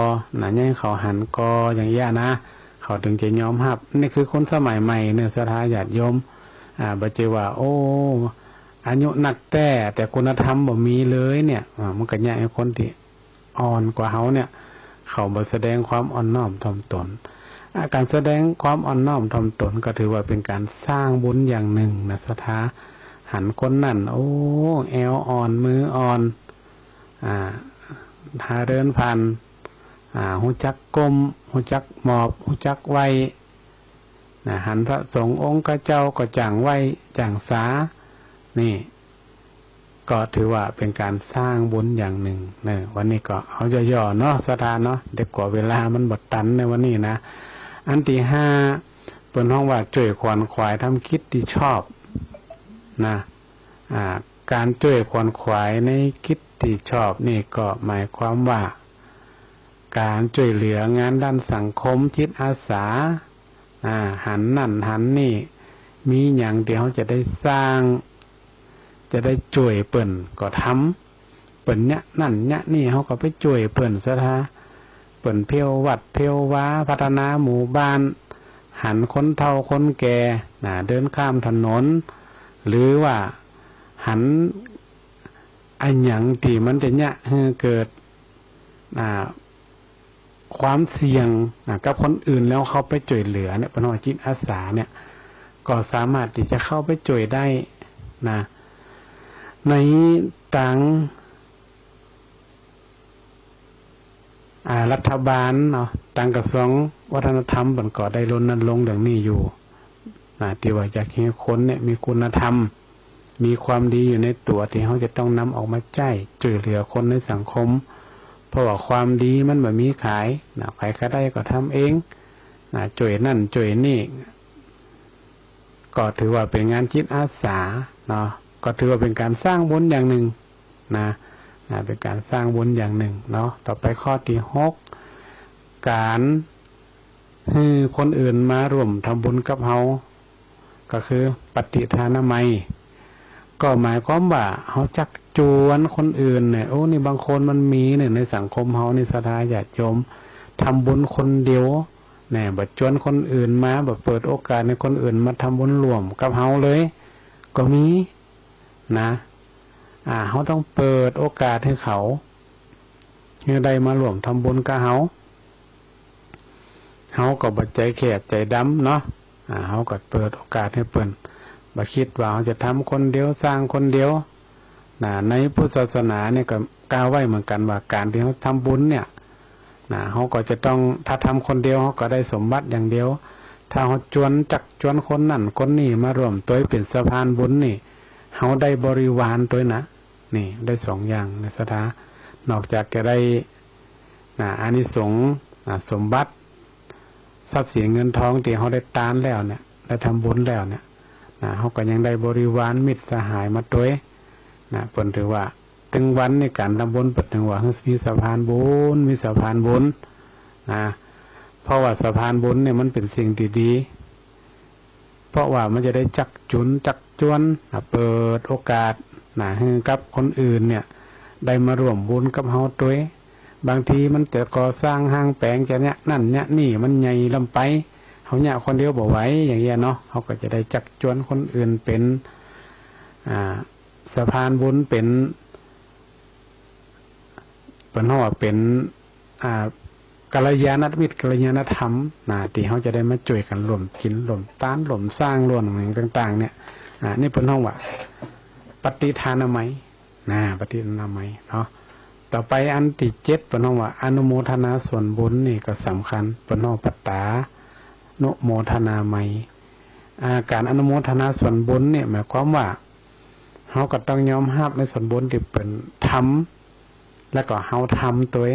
นะ ใหญ่เขาหันก่อ อย่างเงี้ยนะ เขาถึงจะยอมฮับ นี่คือคนสมัยใหม่เนาะ ศรัทธาญาติโยม อ่า บ่ใจ้ว่า โอ้ อายุนักแต๊ แต่คุณธรรมบ่มีเลยเนี่ย อ่า มันก็เยียะหื้อคนตี้ อ่อนกว่าเฮาเนี่ย เขาบ่แสดงความอ่อนน้อมถ่อมตน อ่า ก๋านแสดงความอ่อนน้อมถ่อมตนก็ถือว่าเป๋นก๋านสร้างบุญอย่างนึ่งนะ ศรัทธา หันคนนั้น โอ้ แอวอ่อน มืออ่อน อ่า ถ้าเดินผ่าน อ่า ฮู้จักก้ม ฮู้จักหมอบ ฮู้จักไหว้ นะ หันพระสงฆ์องค์ข้าเจ้าก็จ้างไหว้จ้างสา นี่ ก็ถือว่าเป๋นก๋านสร้างบุญอย่างนึ่งเนาะ วันนี้ก็เอาย่อๆ เนาะ ศรัทธาเนาะ เดี๋ยวกั๋วเวลามันบ่ตันในวันนี้นะ อันตี้ห้า เปิ้นฮ้องว่าจ้วยขวนขวายทำกิจตี้ชอบนะ อ่า ก๋านจ้วยขวนขวายในกิจตี้ชอบนี่ก็หมายความว่า ก๋านจ้วยเหลืองานด้านสังคม จิตอาสา อ่า หันนั่นหันนี่ มีหยังตี้เฮาจะได้สร้าง จะได้จ้วยเปิ้นก็ทำ เปิ้นเยียะนั่นเยียะนี่ เฮาก็ไปจ้วยเปิ้น ศรัทธา เปิ้นเพลวัดเพลวา พัฒนาหมู่บ้าน หันคนเฒ่าคนแก่ นะ เดินข้ามถนน หรือว่าหันอะหยังตี้มันจะเยียะหื้อเกิด อ่า ความเสี่ยง อ่า กับคนอื่นแล้วเข้าไปจ้วยเหลือเนี่ย เปิ้นฮ้องจิตอาสาเนี่ย ก็สามารถตี้จะเข้าไปจ้วยได้นะ ในตาง อ่า รัฐบาลเนาะ ตางกระทรวงวัฒนธรรมเปิ้นก็ได้รณรงค์เรื่องนี้อยู่นะ ตี้ว่าอยากหื้อคนเนี่ยมีคุณธรรม มีความดีอยู่ในตั๋วตี้เฮาจะต้องนำออกมาใจ๊จ้วยเหลือคนในสังคม เพราะว่าความดีมันบ่มีขายนะ ใผก็ได้ก็ทำเองนะ จ้วยนั่นจ้วยนี่ ก็ถือว่าเป๋นงานจิตอาสาเนาะ ก็ถือว่าเป๋นก๋านสร้างบุญอย่างนึ่งนะ นะ เป๋นก๋านสร้างบุญอย่างนึ่งเนาะ ต่อไปข้อตี้หก ก๋านหื้อคนอื่นมาร่วมทำบุญกับเฮา ก็คือปฏิทานามัย ก็หมายความว่าเฮาจักจวนคนอื่นเนี่ย โอ้ นี่บางคนมันมีเนี่ย ในสังคมเฮานี่ศรัทธาญาติโยม ทำบุญคนเดียว นะ บ่จวนคนอื่นมา บ่เปิดโอกาสหื้อคนอื่นมาทำบุญร่วมกับเฮาเลย ก็มี นะ อ่า เฮาต้องเปิดโอกาสหื้อเขา หื้อได้มาร่วมทำบุญกับเฮา เฮาก็บ่ใจ๋แคบใจ๋ดำเนาะ อ่า เฮาก็เปิดโอกาสหื้อเปิ้น บ่กึ๊ดว่าเฮาจะทำคนเดียว สร้างคนเดียว นะ ในพุทธศาสนาเนี่ยก็กล่าวไว้เหมือนกั๋นว่าก๋านตี้เฮาทำบุญเนี่ย นะ เฮาก็จะต้อง ถ้าทำคนเดียว เฮาก็ได้สมบัติอย่างเดียว ถ้าเฮาจวน จักจวนคนนั้นคนนี้มาร่วมตวยเป๋นสะพานบุญนี่ เฮาได้บริวารตวยนะ นี่ได้สองอย่างนะศรัทธา นอกจากจะได้ นะ อานิสงส์ นะ สมบัติ ทรัพย์สินเงินทองตี้เฮาได้ตานแล้วเนี่ย ได้ทำบุญแล้วเนี่ย นะ เฮาก็ยังได้บริวารมิตรสหายมาตวย นะ เปิ้นถือว่า ตึงวันนี่ก๋านทำบุญเปิ้นถือว่ามีสะพานบุญ มีสะพานบุญ นะ เพราะว่าสะพานบุญเนี่ยมันเป๋นสิ่งตี้ดี เพราะว่ามันจะได้จักจุนจักจวน นะ เปิดโอกาส นะ หื้อกับคนอื่นเนี่ย ได้มาร่วมบุญกับเฮาตวย บางทีมันจะก่อสร้างห้างแป๋ง จะเยียะนั่นเยียะนี่ มันใหญ่ล้ำไป เฮาเยียะคนเดียวบ่ไหว อย่างเงี้ยเนาะ เฮาก็จะได้จักจวนคนอื่นเป๋น อ่า สะพานบุญ เป๋น เปิ้นฮ้องว่าเป๋น อ่า กัลยาณมิตร กัลยาณธรรม นะ ตี้เฮาจะได้มาจ้วยกั๋นร่วมกิ๋น ร่วมตาน ร่วมสร้าง ร่วมหยังต่างๆ เนี่ย อ่า นี่เปิ้นฮ้องว่า ปฏิทานามัย นะ ปฏิทานามัยเนาะ ต่อไปอันตี้เจ็ด เปิ้นฮ้องว่าอนุโมทนาส่วนบุญ นี่ก็สำคัญ เปิ้นฮ้องปัตตานุโมทนามัย อ่า ก๋านอนุโมทนาส่วนบุญเนี่ย หมายความว่า เฮาก็ต้องยอมฮับในส่วนบุญตี้เปิ้นทำ แล้วก็เฮาทำตวย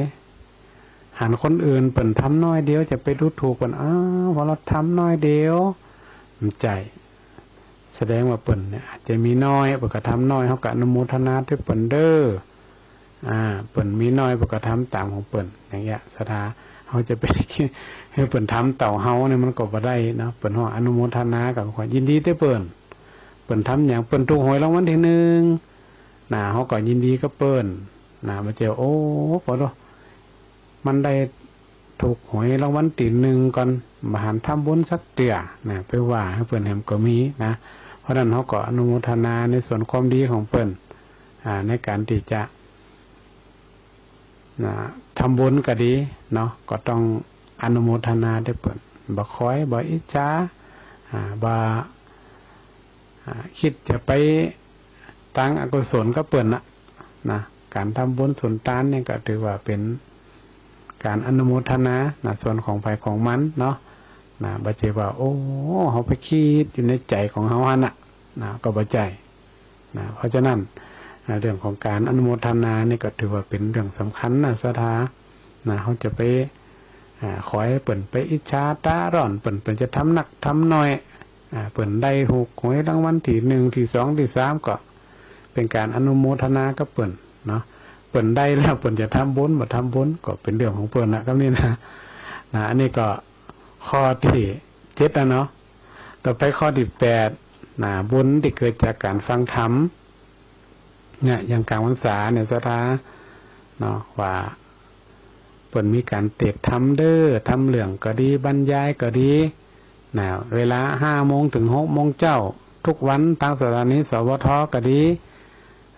หันคนอื่นเปิ้นทำน้อยเดียว จะไปดูถูกเปิ้น อ้าว เพราะเฮาทำน้อยเดียว บ่ใจ้ แสดงว่าเปิ้นเนี่ยอาจจะมีน้อย เปิ้นก็ทำน้อย เฮาก็อนุโมทนาตวยเปิ้นเด้อ อ่า เปิ้นมีน้อย เปิ้นก็ทำต๋ามของเปิ้น อย่างเงี้ย ศรัทธา เฮาจะไปหื้อเปิ้นทำเต้าเฮาเนี่ย มันก็บ่ได้เนาะ เปิ้นฮ้องอนุโมทนา ก็ขอยินดีตวยเปิ้น เปิ้นทำหยัง เปิ้นถูกหวยรางวัลตี้นึ่ง นะ เฮาก็ยินดีกับเปิ้น นะ บ่ใจ้ โอ้ ปะโธ่ มันได้ถูกหวยรางวัลตี้นึ่งก่อน บ่หันทำบุญสักเตื้อ นะ ไปว่าหื้อเปิ้นแหมก็มีนะ เพราะนั้นเฮาก็อนุโมทนาในส่วนความดีของเปิ้น อ่า ในก๋านตี้จะ นะ ทำบุญก็ดีเนาะ ก็ต้องอนุโมทนาตวยเปิ้น บ่คอย บ่อิจฉา อ่า บ่ อ่า กึ๊ดจะไปตางอกุศลกับเปิ้นนะ นะ ก๋านทำบุญสุนตานเนี่ยก็ถือว่าเป๋นก๋านอนุโมทนา นะ ส่วนของใผของมันเนาะ นะ บ่ใจ้ว่า โอ้ เฮาไปกึ๊ดอยู่ในใจ๋ของเฮาหั้นน่ะ นะ ก็บ่ใจ้ นะ เพราะฉะนั้น อ่า เรื่องของก๋านอนุโมทนานี่ก็ถือว่าเป๋นเรื่องสำคัญนะ ศรัทธา นะ เฮาจะไป อ่า คอยหื้อเปิ้นไปอิจฉาต๋าร้อนเปิ้น เปิ้นจะทำนักทำน้อย อ่า เปิ้นได้ถูกหวยรางวัลตี้นึ่ง ตี้สอง ตี้สาม ก็เป๋นก๋านอนุโมทนากับเปิ้นเนาะ เปิ้นได้แล้วเปิ้นจะทำบุญบ่ทำบุญก็เป๋นเรื่องของเปิ้นนะ กำนี้นะ นะ อันนี้ก็ข้อตี้เจ็ดนะเนาะ ต่อไปข้อตี้แปด นะ บุญตี้เกิดจากก๋านฟังธรรม เนี่ย อย่างก๋างพรรษาเนี่ย ศรัทธา เนาะ ว่าเปิ้นมีก๋านเตสน์ธรรมเด้อ ทำเรื่องก็ดี บรรยายก็ดี นะ เวลาห้าโมงเถิงหกโมงเจ๊า ทุกวัน ตางสถานี สวท ก็ดี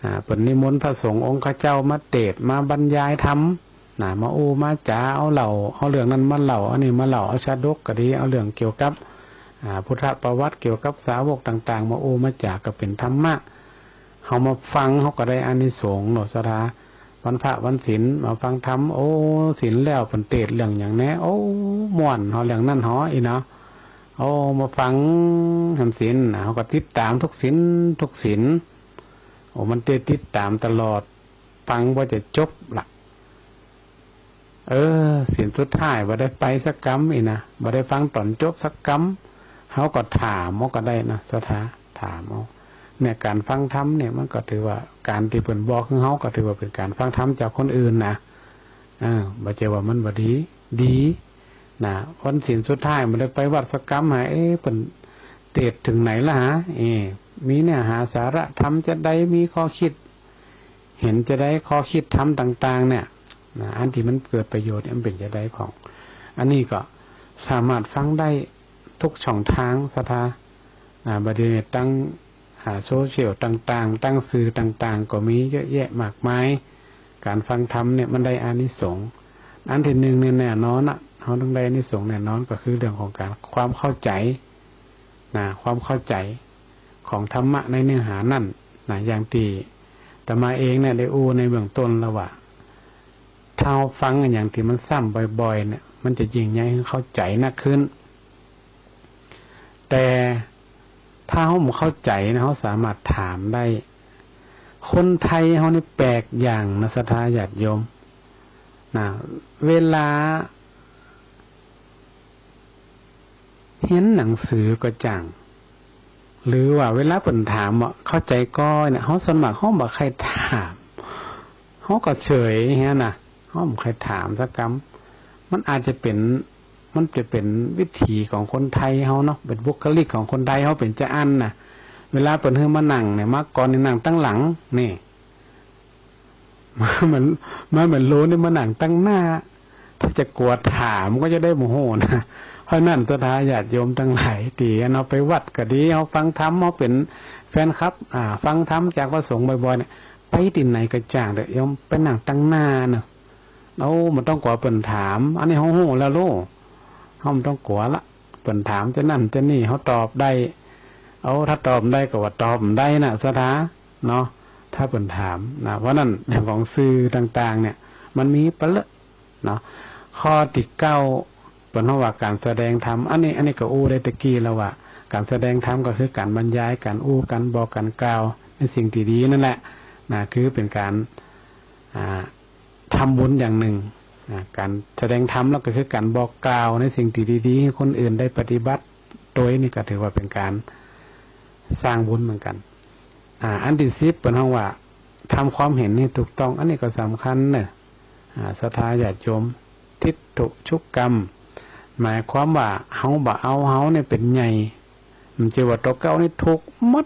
อ่า เปิ้นนิมนต์พระสงฆ์องค์เจ้ามาเตสน์ มาบรรยายธรรม นะ มาอู้มาจ๋า เอาเล่า เอาเรื่องนั้นมาเล่า อันนี้มาเล่า เอาชาดกก็ดี เอาเรื่องเกี่ยวกับ อ่า พุทธประวัติ เกี่ยวกับสาวกต่างๆ มาอู้มาจ๋า ก็เป๋นธรรมะ เฮามาฟัง เฮาก็ได้อานิสงส์เนาะ ศรัทธา วันพระวันศีล มาฟังธรรม โอ้ ศีลแล้วเปิ้นเตสน์เรื่องหยังแน่ โอ้ ม่วน เฮาเรื่องนั้น เฮาอี้เนาะ โอ้ มาฟังธรรมศีล เฮาก็ติดต๋ามทุกศีล ทุกศีล โอ้ มันได้ติดต๋ามตลอด ฟังบ่จะจบละ เออ ศีลสุดท้ายบ่ได้ไปสักกำอี้นะ บ่ได้ฟังต๋อนจบสักกำ เฮาก็ถามเอาก็ได้นะ ศรัทธา ถามเอา เนี่ย ก๋านฟังธรรมเนี่ย มันก็ถือว่าก๋านตี้เปิ้นบอกหื้อเฮาก็ถือว่าเป๋นก๋านฟังธรรมจากคนอื่นนะ เออ บ่ใจ้ว่ามันบ่ดี ดีนะ วันศีลสุดท้ายบ่ได้ไปวัดสักกำ หา เอ๊ะ เปิ้นเตสน์เถิงไหนละหา เอ๊ะ มีเนื้อหาสาระธรรมจาใด มีข้อคิดเห็นจาใด ข้อคิดธรรมต่างๆ เนี่ยนะ อันตี้มันเกิดประโยชน์เนี่ย มันเป๋นจาใดพ่อง อันนี้ก็สามารถฟังได้ทุกช่องทาง ศรัทธา อ่า บ่าเดี่ยวนี้ตัง อ่า โซเชียลต่างๆ ตังสื่อต่างๆ ก็มีเยอะแยะมากมาย ก๋านฟังธรรมเนี่ยมันได้อานิสงส์ อันตี้นึ่งเนี่ยแน่นอนอะ เฮาต้องได้อานิสงส์แน่นอน ก็คือเรื่องของก๋าน ความเข้าใจ๋นะ ความเข้าใจ๋ของธรรมะในเนื้อหานั้นนะ อย่างตี้อาตมาเองเนี่ยได้อู้ในเบื้องต้นแล้วว่า ถ้าเฮาฟังอะหยังตี้มันซ้ำบ่อยๆ เนี่ย มันจะยิ่งใหญ่หื้อเข้าใจ๋นักขึ้น แต่ถ้าเฮาบ่เข้าใจ๋นะ เฮาสามารถถามได้ คนไทยเฮานี่แปลกอย่างนะ ศรัทธาญาติโยมนะ เวลาเฮียนหนังสือก็จ้าง หรือว่าเวลาเปิ้นถามว่าเข้าใจ๋ก่อเนี่ย เฮาส่วนมากเฮาบ่ใค่ถาม เฮาก็เฉยหั้นนะ เฮาบ่ใค่ถามสักกำ มันอาจจะเป๋น มันจะเป๋นวิถีของคนไทยเฮาเนาะ เป๋นบุคลิกของคนไทยเฮาเป๋นจาอั้นนะ เวลาเปิ้นหื้อมานั่งเนี่ย มาก่อนนี่นั่งตังหลัง นี่ มาเหมือน มาเหมือนโลนี่มานั่งตังหน้า ถ้าจะกั๋วถามก็จะได้โมโหนะ เพราะนั้นศรัทธาญาติโยมตังหลาย ตี้อันเฮาไปวัดก็ดี เฮาฟังธรรม เฮาเป๋นแฟนคลับ อ่า ฟังธรรมจากพระสงฆ์บ่อยๆ เนี่ย ไปตี้ไหนก็จ้างเต๊อะ โยมไปนั่งตังหน้าเนาะ เฮาบ่ต้องกั๋วเปิ้นถาม อันนี้เฮาฮู้แล้วลูก เฮาบ่ต้องกั๋วละ เปิ้นถามจานั้นจานี้ เฮาตอบได้ เอา ถ้าตอบได้ก็ว่าตอบได้นะ ศรัทธา เนาะ ถ้าเปิ้นถามนะ เพราะนั้นเรื่องของสื่อต่างๆ เนี่ย มันมีปะเลอะเนาะ ข้อตี้เก้า เปิ้นฮ้องว่าก๋านแสดงธรรม อันนี้ อันนี้ก็อู้ได้ตะกี้แล้วว่า ก๋านแสดงธรรมก็คือก๋านบรรยาย ก๋านอู้ ก๋านบอก ก๋านกล่าวในสิ่งตี้ดีนั่นแหละนะ คือเป๋นก๋าน อ่า ทำบุญอย่างนึ่งนะ ก๋านแสดงธรรมแล้วก็คือก๋านบอกกล่าวในสิ่งตี้ดีๆ หื้อคนอื่นได้ปฏิบัติ โตยนี่ก็ถือว่าเป๋นก๋านสร้างบุญเหมือนกั๋น อ่า อันตี้สิบ เปิ้นฮ้องว่าทำความเห็นหื้อถูกต้อง อันนี้ก็สำคัญเนาะ อ่า ศรัทธาญาติโยม ทิฏฐุชุกกรรม หมายความว่าเฮาบ่เอาเฮาเนี่ยเป๋นใหญ่ บ่ใจ้ว่าตั๋วเก่านี่ถูกหมด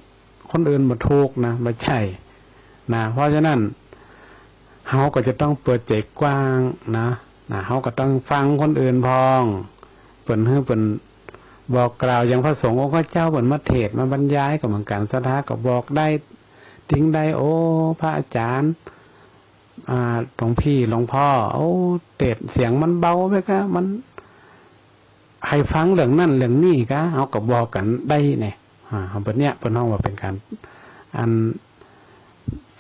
คนอื่นบ่ถูกนะ บ่ใจ้นะ เพราะฉะนั้น เฮาก็จะต้องเปิดใจ๋กว้างนะ นะ เฮาก็ต้องฟังคนอื่นพ่อง เปิ้นหื้อเปิ้นบอกกล่าว อย่างพระสงฆ์องค์เจ้าเปิ้นมาเทศน์มาบรรยายก็เหมือนกั๋น ศรัทธาก็บอกได้ ติ๊งได้ โอ้ พระอาจ๋ารย์ อ่า หลวงพี่หลวงพ่อ โอ้ เทศน์เสียงมันเบาไปกะ มัน ใค่ฟังเรื่องนั้นเรื่องนี้กะ เฮาก็บอกกั๋นได้เนี่ย อ่า เฮาเปิ้นเนี่ย เปิ้นฮ้องว่าเป๋นก๋าน อัน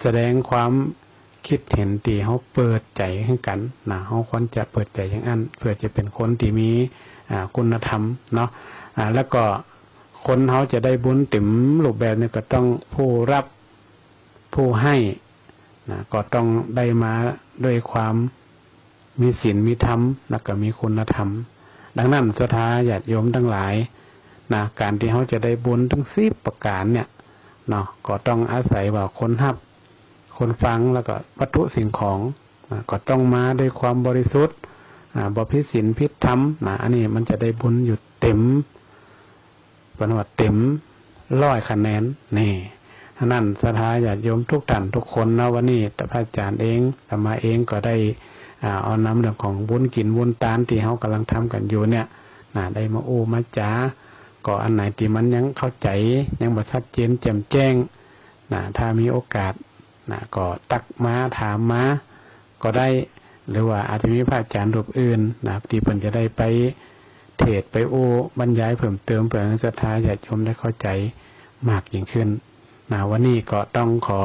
แสดงความคิดเห็นตี้เฮาเปิดใจ๋หื้อกั๋นนะ เฮาควรจะเปิดใจ๋อย่างอั้น เปื้อจะเป๋นคนตี้มี อ่า คุณธรรมเนาะ อ่า แล้วก็คนเฮาจะได้บุญเต๋มรูปแบบเนี่ย ก็ต้องผู้รับ ผู้ให้นะ ก็ต้องได้มาด้วยความ มีศีลมีธรรม แล้วก็มีคุณธรรม ดังนั้นศรัทธาญาติโยมตังหลายนะ ก๋านตี้เฮาจะได้บุญตึงสิบประก๋านเนี่ยเนาะ ก็ต้องอาศัยว่าคนฮับ คนฟัง แล้วก็วัตถุสิ่งของนะ ก็ต้องมาด้วยความบริสุทธิ์ อ่า บ่ผิดศีลผิดธรรมนะ อันนี้มันจะได้บุญอยู่เต๋ม เปิ้นว่าเต๋มร้อยคะแนนนี่ อันนั้นศรัทธาญาติโยมทุกท่านทุกคนนะ วันนี้พระอาจ๋ารย์เอง อาตมาเองก็ได้ อ่า เอานำเรื่องของบุญกิ๋นบุญตานตี้เฮาก่ำลังทำกั๋นอยู่เนี่ยนะ ได้มาอู้มาจ๋า ก็อันไหนตี้มันยังเข้าใจ๋ ยังบ่ชัดเจนแจ่มแจ้งนะ ถ้ามีโอกาสนะ ก็ตั๊กมาถามมา ก็ได้ หรือว่าอาจจะมีพระอาจ๋ารย์รูปอื่นนะ ตี้เปิ้นจะได้ไปเทศน์ไปอู้บรรยายเพิ่มเติม เปื้อหื้อศรัทธาญาติโยมได้เข้าใจ๋มากยิ่งขึ้นนะ วันนี้ก็ต้องขอ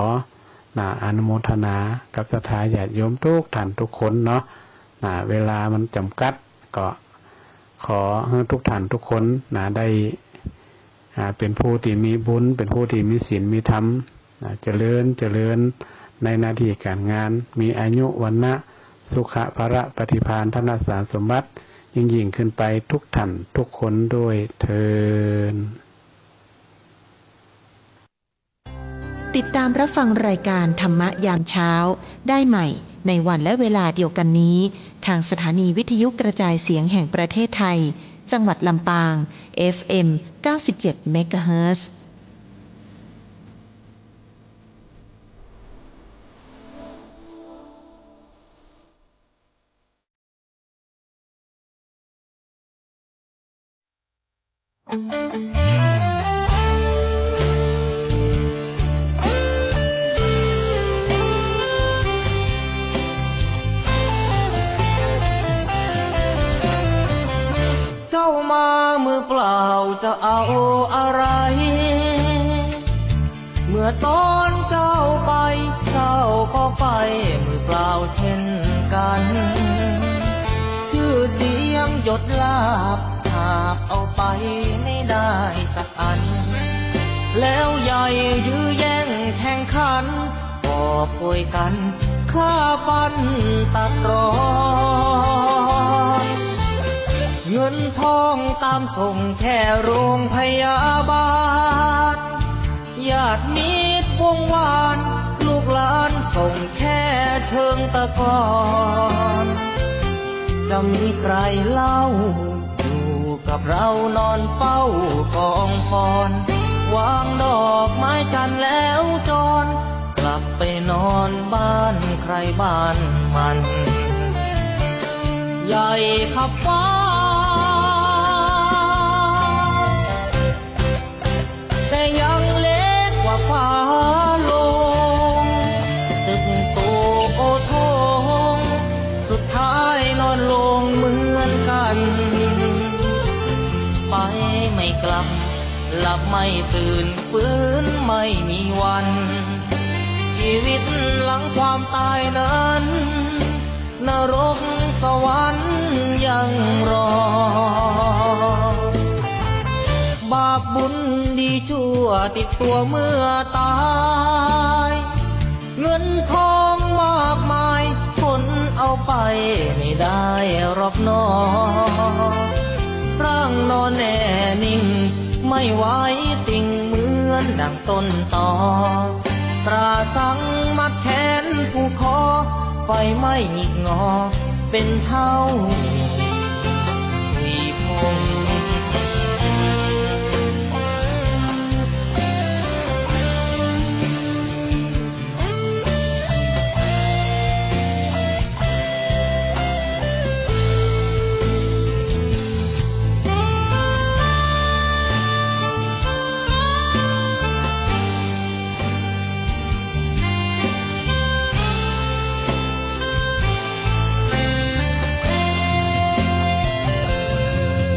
นะ อนุโมทนากับศรัทธาญาติโยมทุกท่านทุกคนเนาะนะ เวลามันจ๋ำกัด ก็ขอหื้อทุกท่านทุกคนนะ ได้ อ่า เป๋นผู้ตี้มีบุญ เป๋นผู้ตี้มีศีลมีธรรม อ่า เจริญ เจริญในหน้าตี้ก๋านงาน มีอายุ วรรณะ สุขะ พละ ปฏิภาณ ธนสารสมบัติ ยิ่งๆ ขึ้นไปทุกท่านทุกคนด้วยเทอญ ติดตามรับฟังรายการธรรมะยามเช้าได้ใหม่ในวันและเวลาเดียวกันนี้ ทางสถานีวิทยุกระจายเสียงแห่งประเทศไทย จังหวัดลำปาง เอฟเอ็ม เก้าสิบเจ็ด เมกะเฮิรตซ์ เจ้ามามือเปล่าจะเอาอะไร เมื่อตอนเจ้าไป เจ้าก็ไปมือเปล่าเช่นกัน ชื่อเสียงยศลาภหาบเอาไปไม่ได้สักอัน แล้วใหญ่ยื้อแย่งแข่งขัน กอบโกยกั๋นฆ่าฟันตัดรอน เงินทองตามส่งแค่โรงพยาบาล ญาติมิตรวงวาน ลูกหลานส่งแค่เชิงตะกอน จะมีใครเล่า อยู่กับเรานอนเฝ้ากองฟอน วางดอกไม้จันทร์แล้วจร กลับไปนอนบ้านใครบ้านมัน ใหญ่ขับฟ้า แต่ยังเล็กกว่าฟ้าลง ตึกโตโอโถง สุดท้ายนอนลงเหมือนกัน ไปไม่กลับ หลับไม่ตื่น ฟื้นไม่มีวัน ชีวิตหลังความตายนั้น นรกสวรรค์ยังรอ บาปบุญดีชั่วติดตัวเมื่อตาย เงินทองมากมายขนเอาไปไม่ได้หรอกหนอ ร่างนอนแน่นิ่ง ไม่ไหวติงเหมือนดังต้นตอ ตราสังมัดแขนผูกคอ ไฟไหม้หงิกงอเป็นเท่า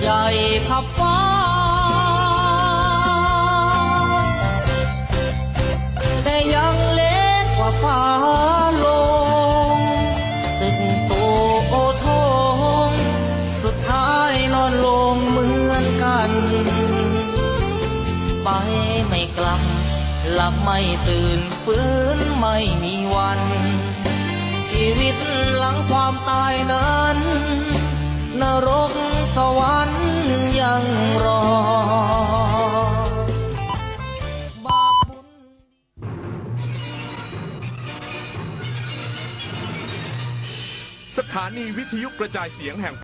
ใหญ่ขับฟ้า แต่ยังเล็กกว่าฟ้าลง ตึกโตโอโถง สุดท้ายนอนลงเหมือนกัน ไปไม่กลับ หลับไม่ตื่น ฟื้นไม่มีวัน ชีวิตหลังความตายนั้น นรกสวรรค์ยังรอ บาปบุญ สถานีวิทยุกระจายเสียงแห่ง